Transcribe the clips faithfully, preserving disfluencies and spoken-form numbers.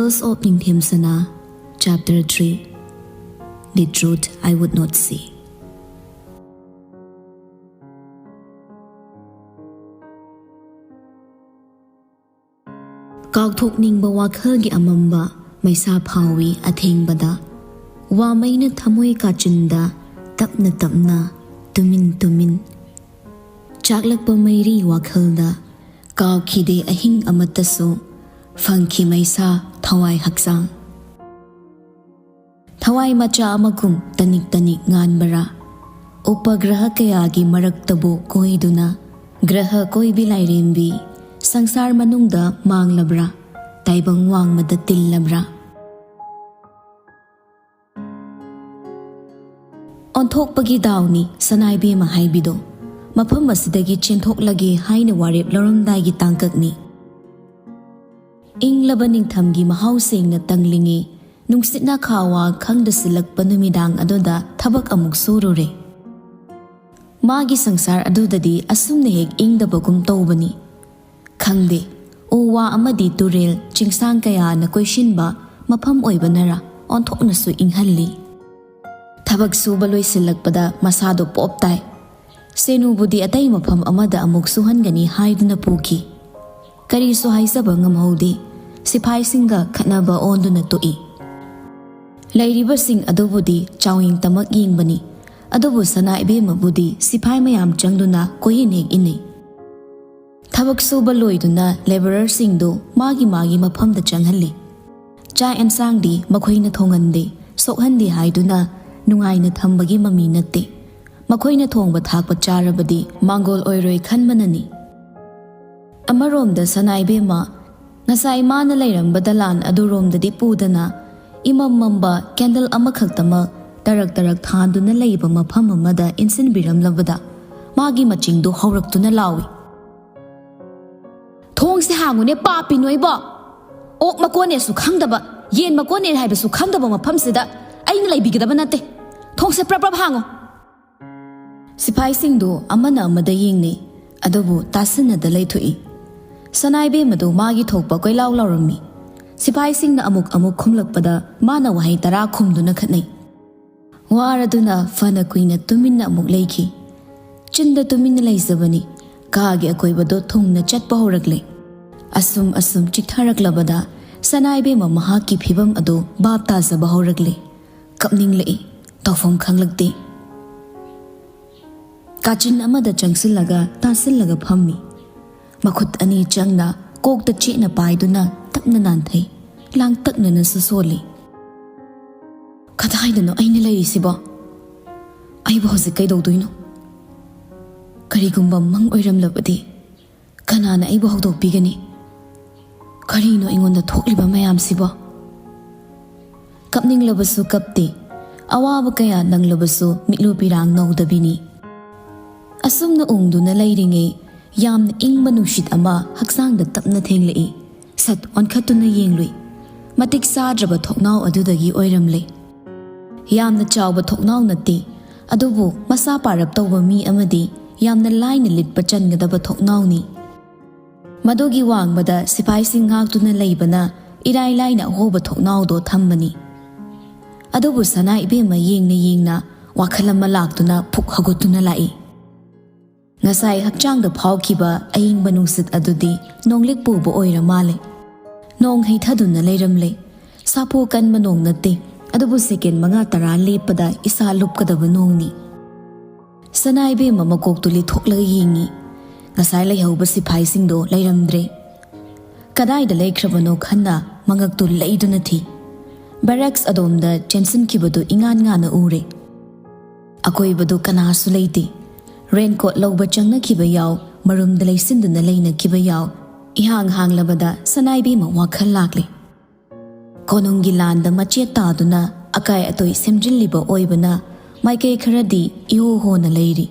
Tales of ꯅꯤꯡꯊꯦꯝ ꯁꯅꯥ, Chapter three. The Truth I Would Not Say. ꯀꯥꯎꯊꯣꯛꯅꯤꯡꯕ ꯋꯥꯈꯜꯒꯤ ꯑꯃꯝꯕ ꯃꯩꯁꯥ ꯐꯥꯎꯏ ꯑꯊꯦꯡꯕꯗ꯫ ꯋꯥꯃꯩꯅ ꯊꯃꯣꯏ ꯀꯥꯆꯤꯟꯗ ꯇꯞꯅ ꯇꯞꯅ, ꯇꯨꯃꯤꯟ ꯇꯨꯃꯤꯟ ꯆꯥꯛꯂꯛꯄ ꯃꯩꯔꯤ ꯋꯥꯈꯜꯗ꯫ ꯀꯥꯎꯈꯤꯗꯦ ꯑꯍꯤꯡ ꯑꯃꯠꯇꯁꯨ ꯐꯪꯈꯤ ꯃꯩꯁꯥ ꯊꯋꯥꯏ ꯍꯛꯆꯥꯡ꯫ ꯊꯋꯥꯏ ꯃꯆꯥ ꯑꯃꯒꯨꯝ ꯇꯅꯤꯛ ꯇꯅꯤꯛ ꯉꯥꯟꯕꯔꯥ? ꯎꯄꯒ꯭ꯔꯍ ꯀꯌꯥꯒꯤ ꯃꯔꯛꯇꯕꯨ ꯀꯣꯏꯗꯨꯅ ꯒ꯭ꯔꯍ ꯀꯣꯏꯕꯤ ꯂꯥꯏꯔꯦꯝꯕꯤ ꯁꯪꯁꯥꯔ ꯃꯅꯨꯡꯗ ꯃꯥꯡꯂꯕ꯭ꯔꯥ? ꯇꯥꯏꯕꯪ ꯋꯥꯡꯃꯗ ꯇꯤꯜꯂꯕ꯭ꯔꯥ? ꯑꯣꯟꯊꯣꯛꯄꯒꯤ ꯗꯥꯎꯅꯤ ꯁꯅꯥꯏꯕꯦꯝꯃ ꯍꯥꯏꯕꯤꯗꯣ꯫ ꯃꯐꯝ ꯑꯁꯤꯗꯒꯤ ꯆꯦꯟꯊꯣꯛꯂꯒꯦ ꯍꯥꯏꯅ ꯋꯥꯔꯦꯞ ꯂꯧꯔꯝꯗꯥꯏꯒꯤ ꯇꯥꯡꯀꯛꯅꯤ꯫ ꯏꯪꯂꯕ ꯅꯤꯡꯊꯝꯒꯤ ꯃꯍꯥꯎ ꯁꯦꯡꯅ ꯇꯪꯂꯤꯉꯩ, ꯅꯨꯡꯁꯤꯠꯅ ꯈꯥꯋꯥ ꯈꯪꯗ ꯁꯤꯜꯂꯛꯄ ꯅꯨꯃꯤꯗꯥꯡ ꯑꯗꯨꯗ ꯊꯕꯛ ꯑꯃꯨꯛ ꯁꯨꯔꯨꯔꯦ꯫ ꯃꯥꯒꯤ ꯁꯪꯁꯥꯔ ꯑꯗꯨꯗꯗꯤ ꯑꯁꯨꯝꯅ ꯍꯦꯛ ꯏꯪꯗꯕꯒꯨꯝ ꯇꯧꯕꯅꯤ꯫ ꯈꯪꯗꯦ, ꯎ ꯋꯥ ꯑꯃꯗꯤ ꯇꯨꯔꯦꯜ, ꯆꯤꯡꯁꯥꯡ ꯀꯌꯥꯅ ꯀꯣꯏꯁꯤꯟꯕ ꯃꯐꯝ ꯑꯣꯏꯕꯅꯔ ꯑꯣꯟꯊꯣꯛꯅꯁꯨ ꯏꯪꯍꯜꯂꯤ꯫ ꯊꯕꯛ ꯁꯨꯕ ꯂꯣꯏꯁꯤꯜꯂꯛꯄꯗ ꯃꯁꯥꯗꯣ ꯄꯣꯞ ꯇꯥꯏ꯫ ꯁꯦꯅꯨꯕꯨꯗꯤ ꯑꯇꯩ ꯃꯐꯝ ꯑꯃꯗ ꯑꯃꯨꯛ ꯁꯨꯍꯟꯒꯅꯤ ꯍꯥꯏꯗꯨꯅ ꯄꯨꯈꯤ꯫ ꯀꯔꯤꯁꯨ ꯍꯥꯏꯖꯕ ꯉꯝꯍꯧꯗꯦ꯫ ꯁꯤꯐꯥꯏꯁꯤꯡꯒ ꯈꯠꯅꯕ ꯑꯣꯟꯗꯨꯅ ꯇꯣꯛꯏ꯫ ꯂꯩꯔꯤꯕꯁꯤꯡ ꯑꯗꯨꯕꯨꯗꯤ ꯆꯥꯎꯌꯦꯡꯇꯃꯛ ꯌꯦꯡꯕꯅꯤ꯫ ꯑꯗꯨꯕꯨ ꯁꯅꯥ ꯏꯕꯦꯝꯃꯕꯨꯗꯤ ꯁꯤꯐꯥꯏ ꯃꯌꯥꯝ ꯆꯪꯗꯨꯅ ꯀꯣꯏꯌꯦꯟ ꯍꯦꯛ ꯏꯟꯅꯩ꯫ ꯊꯕꯛ ꯁꯨꯕ ꯂꯣꯏꯗꯨꯅ ꯂꯦꯕꯔꯔꯁꯤꯡꯗꯨ ꯃꯥꯒꯤ ꯃꯥꯒꯤ ꯃꯐꯝꯗ ꯆꯪꯍꯜꯂꯤ꯫ ꯆꯥꯛ ꯑꯦꯟꯁꯥꯡꯗꯤ ꯃꯈꯣꯏꯅ ꯊꯣꯡꯍꯟꯗꯦ, ꯁꯣꯛꯍꯟꯗꯦ ꯍꯥꯏꯗꯨꯅ ꯅꯨꯡꯉꯥꯏꯅ ꯊꯝꯕꯒꯤ ꯃꯃꯤ ꯅꯠꯇꯦ꯫ ꯃꯈꯣꯏꯅ ꯊꯣꯡꯕ ꯊꯥꯛꯄ ꯆꯥꯔꯕꯗꯤ ꯃꯥꯡꯒꯣꯜ ꯑꯣꯏꯔꯣꯏ ꯈꯟꯕꯅꯅꯤ꯫ ꯑꯃꯔꯣꯝꯗ ꯁꯅꯥ ꯏꯕꯦꯝꯃ ꯉꯁꯥꯏ ꯃꯥꯅ ꯂꯩꯔꯝꯕ ꯗꯂꯥꯟ ꯑꯗꯨꯔꯣꯝꯗꯗꯤ ꯄꯨꯗꯅ ꯏꯃꯝ ꯃꯝꯕ ꯀꯦꯟꯗꯜ ꯑꯃꯈꯛꯇꯃꯛ ꯇꯔꯛ ꯇꯔꯛ ꯊꯥꯟꯗꯨꯅ ꯂꯩꯕ ꯃꯐꯝ ꯑꯃꯗ ꯏꯟꯁꯤꯟꯕꯤꯔꯝꯂꯕꯗ ꯃꯥꯒꯤ ꯃꯆꯤꯡꯗꯨ ꯍꯧꯔꯛꯇꯨꯅ ꯂꯥꯎꯏ꯫ "ꯊꯣꯡꯁꯦ ꯍꯥꯡꯉꯨꯅꯦ, ꯄꯥꯄꯤ ꯅꯣꯏꯕꯣ! ꯑꯣꯛ ꯃꯀꯣꯟꯅꯦꯁꯨ ꯈꯪꯗꯕ, ꯌꯦꯟ ꯃꯀꯣꯟꯅꯦ ꯍꯥꯏꯕꯁꯨ ꯈꯪꯗꯕ ꯃꯐꯝꯁꯤꯗ ꯑꯩꯅ ꯂꯩꯕꯤꯒꯗꯕ ꯅꯠꯇꯦ꯫ ꯊꯣꯡꯁꯦ ꯄ꯭ꯔꯞ ꯄ꯭ꯔꯞ ꯍꯥꯡꯉꯣ!" ꯁꯤꯐꯥꯏꯁꯤꯡꯗꯨ ꯑꯃꯅ ꯑꯃꯗ ꯌꯦꯡꯅꯩ, ꯑꯗꯨꯕꯨ ꯇꯥꯁꯤꯟꯅꯗ ꯂꯩꯊꯣꯛꯏ꯫ ꯁꯅꯥꯏꯕꯦꯝꯃꯗꯨ ꯃꯥꯒꯤ ꯊꯣꯛꯄ ꯀꯣꯏꯂꯥꯎ ꯂꯥꯎꯔꯝꯃꯤ꯫ ꯁꯤꯐꯥꯏꯁꯤꯡꯅ ꯑꯃꯨꯛ ꯑꯃꯨꯛ ꯈꯨꯝꯂꯛꯄꯗ ꯃꯥꯅ ꯋꯥꯍꯩ ꯇꯔꯥ ꯈꯨꯝꯗꯨꯅ ꯈꯠꯅꯩ꯫ ꯋꯥꯔꯗꯨꯅ ꯐꯅ ꯀꯨꯏꯅ ꯇꯨꯃꯤꯟꯅ ꯑꯃꯨꯛ ꯂꯩꯈꯤ꯫ ꯆꯤꯟꯗ ꯇꯨꯃꯤꯟꯅ ꯂꯩꯖꯕꯅꯤ, ꯀꯥꯒꯤ ꯑꯀꯣꯏꯕꯗꯣ ꯊꯨꯡꯅ ꯆꯠꯄ ꯍꯧꯔꯛꯂꯦ꯫ ꯑꯁꯨꯝ ꯑꯁꯨꯝ ꯆꯤꯛꯊꯔꯛꯂꯕꯗ ꯁꯅꯥꯏꯕꯦꯝꯃ ꯃꯍꯥꯛꯀꯤ ꯐꯤꯕꯝ ꯑꯗꯨ ꯚꯥꯞ ꯇꯥꯖꯕ ꯍꯧꯔꯛꯂꯦ꯫ ꯀꯞꯅꯤꯡꯂꯛꯏ, ꯇꯧꯐꯝ ꯈꯪꯂꯛꯇꯦ꯫ ꯀꯥꯆꯤꯟ ꯑꯃꯗ ꯆꯪꯁꯤꯜꯂꯒ ꯇꯥꯁꯤꯜꯂꯒ ꯐꯝꯃꯤ꯫ ꯃꯈꯨꯠ ꯑꯅꯤ ꯆꯪꯅ ꯀꯣꯛꯇ ꯆꯦꯠꯅ ꯄꯥꯏꯗꯨꯅ ꯇꯞꯅ ꯅꯥꯟꯊꯩ, ꯂꯥꯡꯇꯛꯅꯅꯁꯨ ꯁꯣꯜꯂꯤ꯫ "ꯀꯗꯥꯏꯗꯅꯣ ꯑꯩꯅ ꯂꯩꯔꯤꯁꯤꯕꯣ? ꯑꯩꯕꯨ ꯍꯧꯖꯤꯛ ꯀꯩꯗꯧꯗꯣꯏꯅꯣ? ꯀꯔꯤꯒꯨꯝꯕ ꯃꯪ ꯑꯣꯏꯔꯝꯂꯕꯗꯤ ꯀꯅꯥꯅ ꯑꯩꯕꯨ ꯍꯧꯗꯣꯛꯄꯤꯒꯅꯤ? ꯀꯔꯤꯅꯣ ꯑꯩꯉꯣꯟꯗ ꯊꯣꯛꯂꯤꯕ ꯃꯌꯥꯝꯁꯤꯕꯣ?" ꯀꯞꯅꯤꯡꯂꯕꯁꯨ ꯀꯞꯇꯦ, ꯑꯋꯥꯕ ꯀꯌꯥ ꯅꯪꯂꯕꯁꯨ ꯃꯤꯠꯂꯨ ꯄꯤꯔꯥꯡ ꯅꯧꯗꯕꯤꯅꯤ꯫ ꯑꯁꯨꯝꯅ ꯎꯪꯗꯨꯅ ꯂꯩꯔꯤꯉꯩ ꯌꯥꯝꯅ ꯏꯪꯕ ꯅꯨꯡꯁꯤꯠ ꯑꯃ ꯍꯛꯆꯥꯡꯗ ꯇꯞꯅ ꯊꯦꯡꯂꯛꯏ꯫ ꯁꯠ ꯑꯣꯟꯈꯠꯇꯨꯅ ꯌꯦꯡꯂꯨꯏ꯫ ꯃꯇꯤꯛ ꯆꯥꯗ꯭ꯔꯕ ꯊꯣꯡꯅꯥꯎ ꯑꯗꯨꯗꯒꯤ ꯑꯣꯏꯔꯝꯂꯦ꯫ ꯌꯥꯝꯅ ꯆꯥꯎꯕ ꯊꯣꯡꯅꯥꯎ ꯅꯠꯇꯦ, ꯑꯗꯨꯕꯨ ꯃꯁꯥ ꯄꯥꯔꯞ ꯇꯧꯕ ꯃꯤ ꯑꯃꯗꯤ ꯌꯥꯝꯅ ꯂꯥꯏꯅ ꯂꯤꯠꯄ ꯆꯟꯒꯗꯕ ꯊꯣꯡꯅꯥꯎꯅꯤ꯫ ꯃꯗꯨꯒꯤ ꯋꯥꯡꯃꯗ ꯁꯤꯐꯥꯏꯁꯤꯡ ꯉꯥꯛꯇꯨꯅ ꯂꯩꯕꯅ ꯏꯔꯥꯏ ꯂꯥꯏꯅ ꯑꯍꯣꯕ ꯊꯣꯡꯅꯥꯎꯗꯣ ꯊꯝꯕꯅꯤ꯫ ꯑꯗꯨꯕꯨ ꯁꯅꯥ ꯏꯕꯦꯝꯃ ꯌꯦꯡꯅ ꯌꯦꯡꯅ ꯋꯥꯈꯜ ꯑꯃ ꯂꯥꯛꯇꯨꯅ ꯐꯨꯛ ꯍꯧꯒꯠꯇꯨꯅ ꯂꯥꯛꯏ꯫ ꯉꯁꯥꯏ ꯍꯛꯆꯥꯡꯗ ꯐꯥꯎꯈꯤꯕ ꯑꯏꯪꯕ ꯅꯨꯡꯁꯤꯠ ꯑꯗꯨꯗꯤ ꯅꯣꯡꯂꯤꯛ ꯄꯨꯕ ꯑꯣꯏꯔ ꯃꯥꯜꯂꯦ꯫ ꯅꯣꯡ ꯍꯩꯊꯗꯨꯅ ꯂꯩꯔꯝꯂꯦ꯫ ꯁꯥꯐꯨ ꯀꯟꯕ ꯅꯣꯡ ꯅꯠꯇꯦ, ꯑꯗꯨꯕꯨ ꯁꯦꯀꯦꯟ ꯃꯉꯥ ꯇꯔꯥ ꯂꯦꯞꯄꯗ ꯏꯁꯥ ꯂꯨꯞꯀꯗꯕ ꯅꯣꯡꯅꯤ꯫ ꯁꯅꯥ ꯏꯕꯦꯝꯃ ꯃꯀꯣꯛꯇꯨ ꯂꯤꯊꯣꯛꯂꯒ ꯌꯦꯡꯉꯤ꯫ ꯉꯁꯥꯏ ꯂꯩꯍꯧꯕ ꯁꯤꯐꯥꯏꯁꯤꯡꯗꯣ ꯂꯩꯔꯝꯗ꯭ꯔꯦ꯫ ꯀꯗꯥꯏꯗ ꯂꯩꯈ꯭ꯔꯕꯅꯣ ꯈꯟꯅ ꯃꯉꯛꯇꯨ ꯂꯩꯗꯨꯅ ꯊꯤ꯫ ꯕꯦꯔꯦꯛꯁ ꯑꯗꯣꯝꯗ ꯆꯦꯟꯁꯤꯟꯈꯤꯕꯗꯨ ꯏꯉꯥꯟ ꯉꯥꯟꯅ ꯎꯔꯦ꯫ ꯑꯀꯣꯏꯕꯗꯨ ꯀꯅꯥꯁꯨ ꯂꯩꯇꯦ꯫ ꯔꯦꯟꯀꯣꯠ ꯂꯧꯕ ꯆꯪꯅꯈꯤꯕ ꯌꯥꯎ, ꯃꯔꯨꯝꯗ ꯂꯩꯁꯤꯟꯗꯨꯅ ꯂꯩꯅꯈꯤꯕ ꯌꯥꯎ꯫ ꯏꯍꯥꯡ ꯍꯥꯡꯂꯕꯗ ꯁꯅꯥ ꯏꯕꯦꯝꯃ ꯋꯥꯈꯜ ꯂꯥꯛꯂꯦ꯫ ꯀꯣꯅꯨꯡꯒꯤ ꯂꯥꯟꯗ ꯃꯆꯦꯠ ꯇꯥꯗꯨꯅ ꯑꯀꯥꯏ ꯑꯇꯣꯏ ꯁꯦꯝꯖꯤꯜꯂꯤꯕ ꯑꯣꯏꯕꯅ ꯃꯥꯏꯀꯩ ꯈꯔꯗꯤ ꯏꯍꯣ ꯍꯣꯅ ꯂꯩꯔꯤ꯫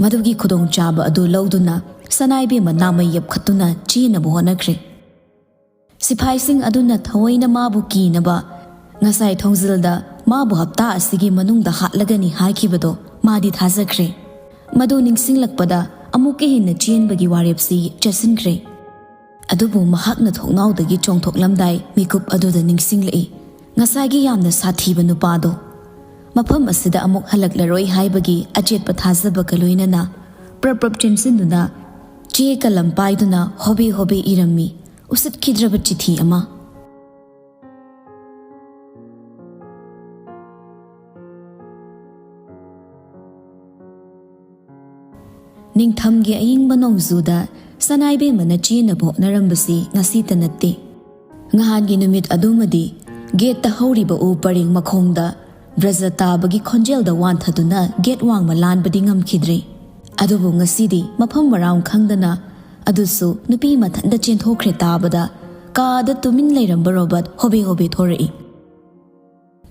ꯃꯗꯨꯒꯤ ꯈꯨꯗꯣꯡꯆꯥꯕ ꯑꯗꯨ ꯂꯧꯗꯨꯅ ꯁꯅꯥ ꯏꯕꯦꯝꯃ ꯅꯥꯃꯩ ꯌꯞꯈꯠꯇꯨꯅ ꯆꯦꯟꯅꯕ ꯍꯣꯠꯅꯈ꯭ꯔꯦ꯫ ꯁꯤꯐꯥꯏꯁꯤꯡ ꯑꯗꯨꯅ ꯊꯑꯣꯏꯅ ꯃꯥꯕꯨ ꯀꯤꯅꯕ ꯉꯁꯥꯏ ꯊꯣꯡꯖꯤꯜꯗ ꯃꯥꯕꯨ ꯍꯞꯇꯥ ꯑꯁꯤꯒꯤ ꯃꯅꯨꯡꯗ ꯍꯥꯠꯂꯒꯅꯤ ꯍꯥꯏꯈꯤꯕꯗꯣ ꯃꯥꯗꯤ ꯊꯥꯖꯈ꯭ꯔꯦ꯫ ꯃꯗꯨ ꯅꯤꯡꯁꯤꯡꯂꯛꯄꯗ ꯑꯃꯨꯛꯀ ꯍꯦꯟꯅ ꯆꯦꯟꯕꯒꯤ ꯋꯥꯔꯦꯞꯁꯤ ꯆꯠꯁꯤꯟꯈ꯭ꯔꯦ꯫ ꯑꯗꯨꯕꯨ ꯃꯍꯥꯛꯅ ꯊꯣꯡꯅꯥꯎꯗꯒꯤ ꯆꯣꯡꯊꯣꯛꯂꯝꯗꯥꯏ ꯃꯤꯀꯨꯞ ꯑꯗꯨꯗ ꯅꯤꯡꯁꯤꯡꯂꯛꯏ꯫ ꯉꯁꯥꯏꯒꯤ ꯌꯥꯝꯅ ꯁꯥꯊꯤꯕ ꯅꯨꯄꯥꯗꯣ ꯃꯐꯝ ꯑꯁꯤꯗ ꯑꯃꯨꯛ ꯍꯜꯂꯛꯂꯔꯣꯏ ꯍꯥꯏꯕꯒꯤ ꯑꯆꯦꯠꯄ ꯊꯥꯖꯕꯒ ꯂꯣꯏꯅꯅ ꯄ꯭ꯔꯞ ꯄ꯭ꯔꯞ ꯆꯦꯟꯁꯤꯟꯗꯨꯅ ꯆꯦ ꯀꯂꯝ ꯄꯥꯏꯗꯨꯅ ꯍꯣꯕꯦ ꯍꯣꯕꯦ ꯏꯔꯝꯃꯤ ꯎꯁꯤꯠꯈꯤꯗ꯭ꯔꯕ ꯆꯤꯊꯤ ꯑꯃ꯫ ꯅꯤꯡꯊꯝꯒꯤ ꯑꯏꯪꯕ ꯅꯣꯡꯖꯨꯗ ꯁꯅꯥꯏꯕꯦꯝꯃꯅ ꯆꯦꯟꯅꯕ ꯍꯣꯠꯅꯔꯝꯕꯁꯤ ꯉꯁꯤꯇ ꯅꯠꯇꯦ꯫ ꯅꯍꯥꯟꯒꯤ ꯅꯨꯃꯤꯠ ꯑꯗꯨꯃꯗꯤ ꯒꯦꯠꯇ ꯍꯧꯔꯤꯕ ꯎ ꯄꯔꯦꯡ ꯃꯈꯣꯡꯗ ꯕ꯭ꯔꯖ ꯇꯥꯕꯒꯤ ꯈꯣꯟꯖꯦꯜꯗ ꯋꯥꯟꯊꯗꯨꯅ ꯒꯦꯠ ꯋꯥꯡꯃ ꯂꯥꯟꯕꯗꯤ ꯉꯝꯈꯤꯗ꯭ꯔꯦ꯫ ꯑꯗꯨꯕꯨ ꯉꯁꯤꯗꯤ ꯃꯐꯝ ꯃꯔꯥꯡ ꯈꯪꯗꯅ, ꯑꯗꯨꯁꯨ ꯅꯨꯄꯤ ꯃꯊꯟꯇ ꯆꯦꯟꯊꯣꯛꯈ꯭ꯔꯦ ꯇꯥꯕꯗ, ꯀꯥꯗ ꯇꯨꯃꯤꯟ ꯂꯩꯔꯝꯕ ꯔꯣꯕꯔꯠ ꯍꯣꯕꯦ ꯍꯣꯕꯦ ꯊꯣꯔꯛꯏ꯫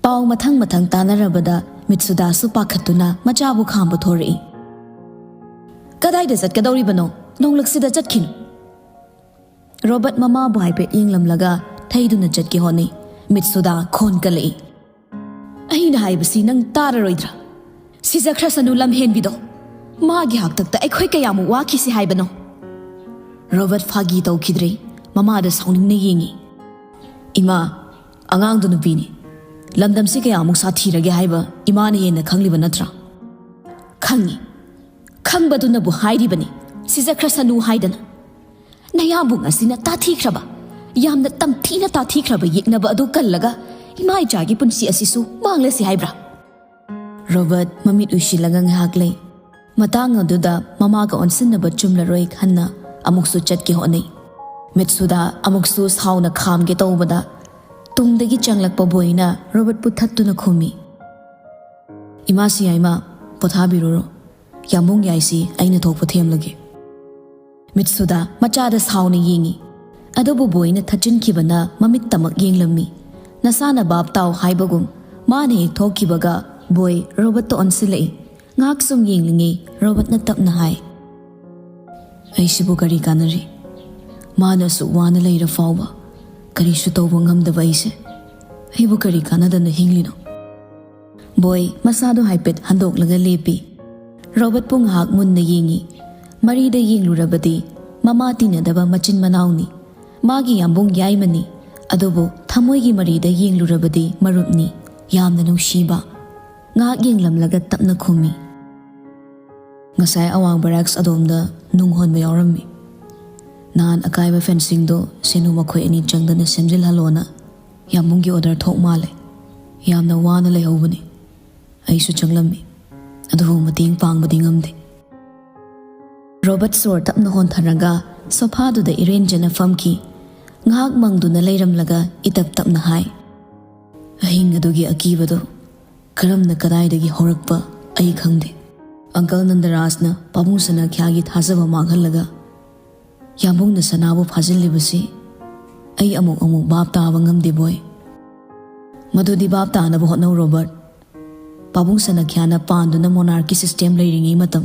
ꯄꯥꯎ ꯃꯊꯪ ꯃꯊꯪ ꯇꯥꯟꯅꯔꯕꯗ ꯃꯤꯠꯁꯨꯗꯥꯁꯨ ꯄꯥꯈꯠꯇꯨꯅ ꯃꯆꯥꯕꯨ ꯈꯥꯝꯕ ꯊꯣꯔꯛꯏ꯫ "ꯀꯗꯥꯏꯗ ꯆꯠꯀꯗꯧꯔꯤꯕꯅꯣ? ꯅꯣꯡꯂꯛꯁꯤꯗ ꯆꯠꯈꯤꯅꯨ!" ꯔꯣꯕꯔꯠ ꯃꯃꯥꯕꯨ ꯍꯥꯏꯐꯦꯠ ꯌꯦꯡꯂꯝꯂꯒ ꯊꯩꯗꯨꯅ ꯆꯠꯀꯦ ꯍꯣꯠꯅꯩ꯫ ꯃꯤꯠꯁꯨꯗꯥ ꯈꯣꯟ ꯀꯜꯂꯛꯏ꯫ "ꯑꯩꯅ ꯍꯥꯏꯕꯁꯤ ꯅꯪ ꯇꯥꯔꯔꯣꯏꯗ꯭ꯔꯥ? ꯁꯤꯖꯈ꯭ꯔꯁꯅꯨ ꯂꯝꯍꯦꯟꯕꯤꯗꯣ꯫ ꯃꯥꯒꯤ ꯍꯥꯛꯇꯛꯇ ꯑꯩꯈꯣꯏ ꯀꯌꯥꯃꯨꯛ ꯋꯥꯈꯤꯁꯤ ꯍꯥꯏꯕꯅꯣ?" ꯔꯣꯕꯔꯠ ꯐꯥꯒꯤ ꯇꯧꯈꯤꯗ꯭ꯔꯦ꯫ ꯃꯃꯥꯗ ꯁꯥꯎꯅꯤꯡꯅ ꯌꯦꯡꯉꯤ꯫ "ꯏꯃꯥ, ꯑꯉꯥꯡꯗꯨ ꯅꯨꯄꯤꯅꯤ꯫ ꯂꯝꯗꯝꯁꯤ ꯀꯌꯥꯃꯨꯛ ꯁꯥꯊꯤꯔꯒꯦ ꯍꯥꯏꯕ ꯏꯃꯥꯅ ꯍꯦꯟꯅ ꯈꯪꯂꯤꯕ ꯅꯠꯇ꯭ꯔꯥ?" "ꯈꯪꯉꯤ꯫ ꯈꯪꯕꯗꯨꯅꯕꯨ ꯍꯥꯏꯔꯤꯕꯅꯤ, ꯁꯤꯖꯈ꯭ꯔꯁꯅꯨ ꯍꯥꯏꯗꯅ꯫ ꯅꯌꯥꯝꯕꯨꯡ ꯑꯁꯤꯅ ꯇꯥꯊꯤꯈ꯭ꯔꯕ, ꯌꯥꯝꯅ ꯇꯝꯊꯤꯅ ꯇꯥꯊꯤꯈ꯭ꯔꯕ ꯌꯦꯛꯅꯕ ꯑꯗꯨ ꯀꯜꯂꯒ ꯏꯃꯥ ꯏꯆꯥꯒꯤ ꯄꯨꯟꯁꯤ ꯑꯁꯤꯁꯨ ꯃꯥꯡꯂꯁꯤ ꯍꯥꯏꯕ꯭ꯔꯥ?" ꯔꯣꯕꯔꯠ ꯃꯃꯤꯠ ꯎꯏꯁꯤꯜꯂꯒ ꯉꯥꯏꯍꯥꯛ ꯂꯩ꯫ ꯃꯇꯥꯡ ꯑꯗꯨꯗ ꯃꯃꯥꯒ ꯑꯣꯟꯁꯤꯟꯅꯕ ꯆꯨꯝꯂꯔꯣꯏ ꯈꯟꯅ ꯑꯃꯨꯛꯁꯨ ꯆꯠꯀꯦ ꯍꯣꯠꯅꯩ꯫ ꯃꯤꯠꯁꯨꯗ ꯑꯃꯨꯛꯁꯨ ꯁꯥꯎꯅ ꯈꯥꯝꯒꯦ ꯇꯧꯕꯗ ꯇꯨꯡꯗꯒꯤ ꯆꯪꯂꯛꯄ ꯕꯣꯏꯅ ꯔꯣꯕꯔꯠꯄꯨ ꯊꯠꯇꯨꯅ ꯈꯨꯝꯃꯤ꯫ "ꯏꯃꯥꯁꯤ ꯌꯥꯏꯃ, ꯄꯣꯊꯥꯕꯤꯔꯨꯔꯣ꯫ ꯌꯥꯝꯕꯨꯡ ꯌꯥꯏꯁꯤ ꯑꯩꯅ ꯊꯣꯛꯄ ꯊꯦꯝꯂꯒꯦ꯫" ꯃꯤꯠꯁꯨꯗ ꯃꯆꯥꯗ ꯁꯥꯎꯅ ꯌꯦꯡꯉꯤ꯫ ꯑꯗꯨꯕꯨ ꯕꯣꯏꯅ ꯊꯠꯆꯤꯟꯈꯤꯕꯅ ꯃꯃꯤꯠꯇꯃꯛ ꯌꯦꯡꯂꯝꯃꯤ꯫ ꯅꯁꯥꯅ ꯚꯥꯞ ꯇꯥꯎ ꯍꯥꯏꯕꯒꯨꯝ ꯃꯥꯅ ꯍꯦꯛ ꯊꯣꯛꯈꯤꯕꯒ ꯕꯣꯏ ꯔꯣꯕꯔꯠꯇ ꯑꯣꯟꯁꯤꯜꯂꯛꯏ꯫ ꯉꯥꯏꯍꯥꯛ ꯁꯨꯝ ꯌꯦꯡꯂꯤꯉꯩ ꯔꯣꯕꯔꯠꯅ ꯇꯞꯅ ꯍꯥꯏ, "ꯑꯩꯁꯤꯕꯨ ꯀꯔꯤ ꯀꯥꯟꯅꯔꯤ? ꯃꯥꯅ ꯑꯁꯨꯛ ꯋꯥꯅ ꯂꯩꯔ ꯐꯥꯎꯕ ꯀꯔꯤꯁꯨ ꯇꯧꯕ ꯉꯝꯗꯕ ꯑꯩꯁꯦ, ꯑꯩꯕꯨ ꯀꯔꯤ ꯀꯥꯟꯅꯗꯅ ꯍꯤꯡꯂꯤꯅꯣ?" ꯕꯣꯏ ꯃꯁꯥꯗꯣ ꯍꯥꯏꯐꯦꯠ ꯍꯟꯗꯣꯛꯂꯒ ꯂꯦꯞꯄꯤ꯫ ꯔꯣꯕꯔꯠꯄꯨ ꯉꯥꯏꯍꯥꯛ ꯃꯨꯟꯅ ꯌꯦꯡꯉꯤ꯫ ꯃꯔꯤꯗ ꯌꯦꯡꯂꯨꯔꯕꯗꯤ ꯃꯃꯥ ꯇꯤꯟꯅꯗꯕ ꯃꯆꯤꯟ ꯃꯅꯥꯎꯅꯤ꯫ ꯃꯥꯒꯤ ꯌꯥꯝꯕꯨꯡ ꯌꯥꯏꯃꯅꯤ, ꯑꯗꯨꯕꯨ ꯊꯃꯣꯏꯒꯤ ꯃꯔꯤꯗ ꯌꯦꯡꯂꯨꯔꯕꯗꯤ ꯃꯔꯨꯞꯅꯤ꯫ ꯌꯥꯝꯅ ꯅꯨꯡꯁꯤꯕ꯫ ꯉꯥꯏꯍꯥꯛ ꯌꯦꯡꯂꯝꯂꯒ ꯇꯞꯅ ꯈꯨꯝꯃꯤ, "ꯉꯁꯥꯏ ꯑꯋꯥꯡ ꯕꯔꯥꯛꯁ ꯑꯗꯣꯝꯗ ꯅꯨꯡ ꯍꯣꯟꯕ ꯌꯥꯎꯔꯝꯃꯤ꯫ ꯅꯍꯥꯟ ꯑꯀꯥꯏꯕ ꯐꯦꯟꯁꯤꯡꯗꯣ ꯁꯦꯅꯨ ꯃꯈꯣꯏ ꯑꯅꯤ ꯆꯪꯗꯅ ꯁꯦꯝꯖꯤꯜꯍꯜꯂꯣꯅ ꯌꯥꯝꯕꯨꯡꯒꯤ ꯑꯣꯔꯗꯔ ꯊꯣꯛ ꯃꯥꯜꯂꯦ꯫ ꯌꯥꯝꯅ ꯋꯥꯅ ꯂꯩꯍꯧꯕꯅꯤ꯫ ꯑꯩꯁꯨ ꯆꯪꯂꯝꯃꯤ, ꯑꯗꯨꯕꯨ ꯃꯇꯦꯡ ꯄꯥꯡꯕꯗꯤ ꯉꯝꯗꯦ꯫" ꯔꯣꯕꯔꯠ ꯁꯣꯔ ꯇꯞꯅ ꯍꯣꯟꯊꯔꯒ ꯁꯣꯐꯥꯗꯨꯗ ꯏꯔꯦꯟꯖꯅ ꯐꯝꯈꯤ꯫ ꯉꯥꯏꯍꯥꯛ ꯃꯪꯗꯨꯅ ꯂꯩꯔꯝꯂꯒ ꯏꯇꯞ ꯇꯞꯅ ꯍꯥꯏ, "ꯑꯍꯤꯡ ꯑꯗꯨꯒꯤ ꯑꯀꯤꯕꯗꯨ ꯀꯔꯝꯅ ꯀꯗꯥꯏꯗꯒꯤ ꯍꯧꯔꯛꯄ ꯑꯩ ꯈꯪꯗꯦ꯫ ꯑꯪꯀꯜ ꯅꯟꯗꯔꯥꯖꯅ ꯄꯥꯕꯨꯡ ꯁꯅꯥꯈ꯭ꯌꯥꯒꯤ ꯊꯥꯖꯕ ꯃꯥꯡꯍꯜꯂꯒ ꯌꯥꯝꯕꯨꯡꯅ ꯁꯅꯥꯕꯨ ꯐꯥꯖꯤꯜꯂꯤꯕꯁꯤ ꯑꯩ ꯑꯃꯨꯛ ꯑꯃꯨꯛ ꯚꯥꯞ ꯇꯥꯕ ꯉꯝꯗꯦ ꯕꯣꯏ꯫ ꯃꯗꯨꯗꯤ ꯚꯥꯞ ꯇꯥꯅꯕ ꯍꯣꯠꯅꯧ ꯔꯣꯕꯔꯠ꯫ ꯄꯥꯕꯨꯡ ꯁꯅꯥꯈ꯭ꯌꯥꯅ ꯄꯥꯟꯗꯨꯅ ꯃꯣꯅꯥꯔꯀꯤ ꯁꯤꯁꯇꯦꯝ ꯂꯩꯔꯤꯉꯩ ꯃꯇꯝ,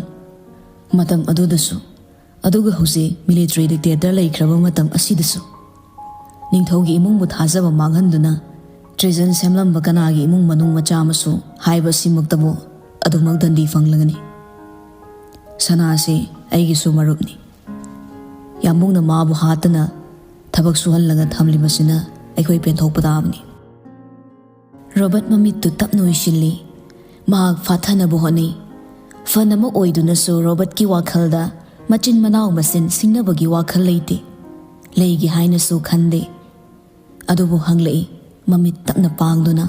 ꯃꯇꯝ ꯑꯗꯨꯗꯁꯨ, ꯑꯗꯨꯒ ꯍꯧꯖꯤꯛ ꯃꯤꯂꯤꯇꯔꯤ ꯗꯤꯛꯇꯦꯇꯔ ꯂꯩꯈ꯭ꯔꯕ ꯃꯇꯝ ꯑꯁꯤꯗꯁꯨ ꯅꯤꯡꯊꯧꯒꯤ ꯏꯃꯨꯡꯕꯨ ꯊꯥꯖꯕ ꯃꯥꯡꯍꯟꯗꯨꯅ ꯇ꯭ꯔꯤꯖꯟ ꯁꯦꯝꯂꯝꯕ ꯀꯅꯥꯒꯤ ꯏꯃꯨꯡ ꯃꯅꯨꯡ ꯃꯆꯥ ꯃꯁꯨ ꯍꯥꯏꯕ ꯑꯁꯤꯃꯛꯇꯕꯨ ꯑꯗꯨꯃꯛ ꯗꯟꯗꯤ ꯐꯪꯂꯒꯅꯤ꯫ ꯁꯅꯥꯁꯤ ꯑꯩꯒꯤꯁꯨ ꯃꯔꯨꯞꯅꯤ꯫ ꯌꯥꯝꯕꯨꯡꯅ ꯃꯥꯕꯨ ꯍꯥꯠꯇꯅ ꯊꯕꯛ ꯁꯨꯍꯜꯂꯒ ꯊꯝꯂꯤꯕꯁꯤꯅ ꯑꯩꯈꯣꯏ ꯄꯦꯟꯊꯣꯛꯄ ꯇꯥꯕꯅꯤ꯫" ꯔꯣꯕꯔꯠ ꯃꯃꯤꯠꯇꯨ ꯇꯞꯅ ꯎꯏꯁꯤꯜꯂꯤ꯫ ꯃꯍꯥꯛ ꯐꯥꯊꯅꯕ ꯍꯣꯠꯅꯩ꯫ ꯐꯟ ꯑꯃ ꯑꯣꯏꯗꯨꯅꯁꯨ ꯔꯣꯕꯔꯠꯀꯤ ꯋꯥꯈꯜꯗ ꯃꯆꯤꯟ ꯃꯅꯥꯎ ꯃꯁꯦꯟ ꯁꯤꯡꯅꯕꯒꯤ ꯋꯥꯈꯜ ꯂꯩꯇꯦ꯫ ꯂꯩꯒꯦ ꯍꯥꯏꯅꯁꯨ ꯈꯟꯗꯦ꯫ ꯑꯗꯨꯕꯨ ꯍꯪꯂꯛꯏ, ꯃꯃꯤꯠ ꯇꯞꯅ ꯄꯥꯡꯗꯨꯅ,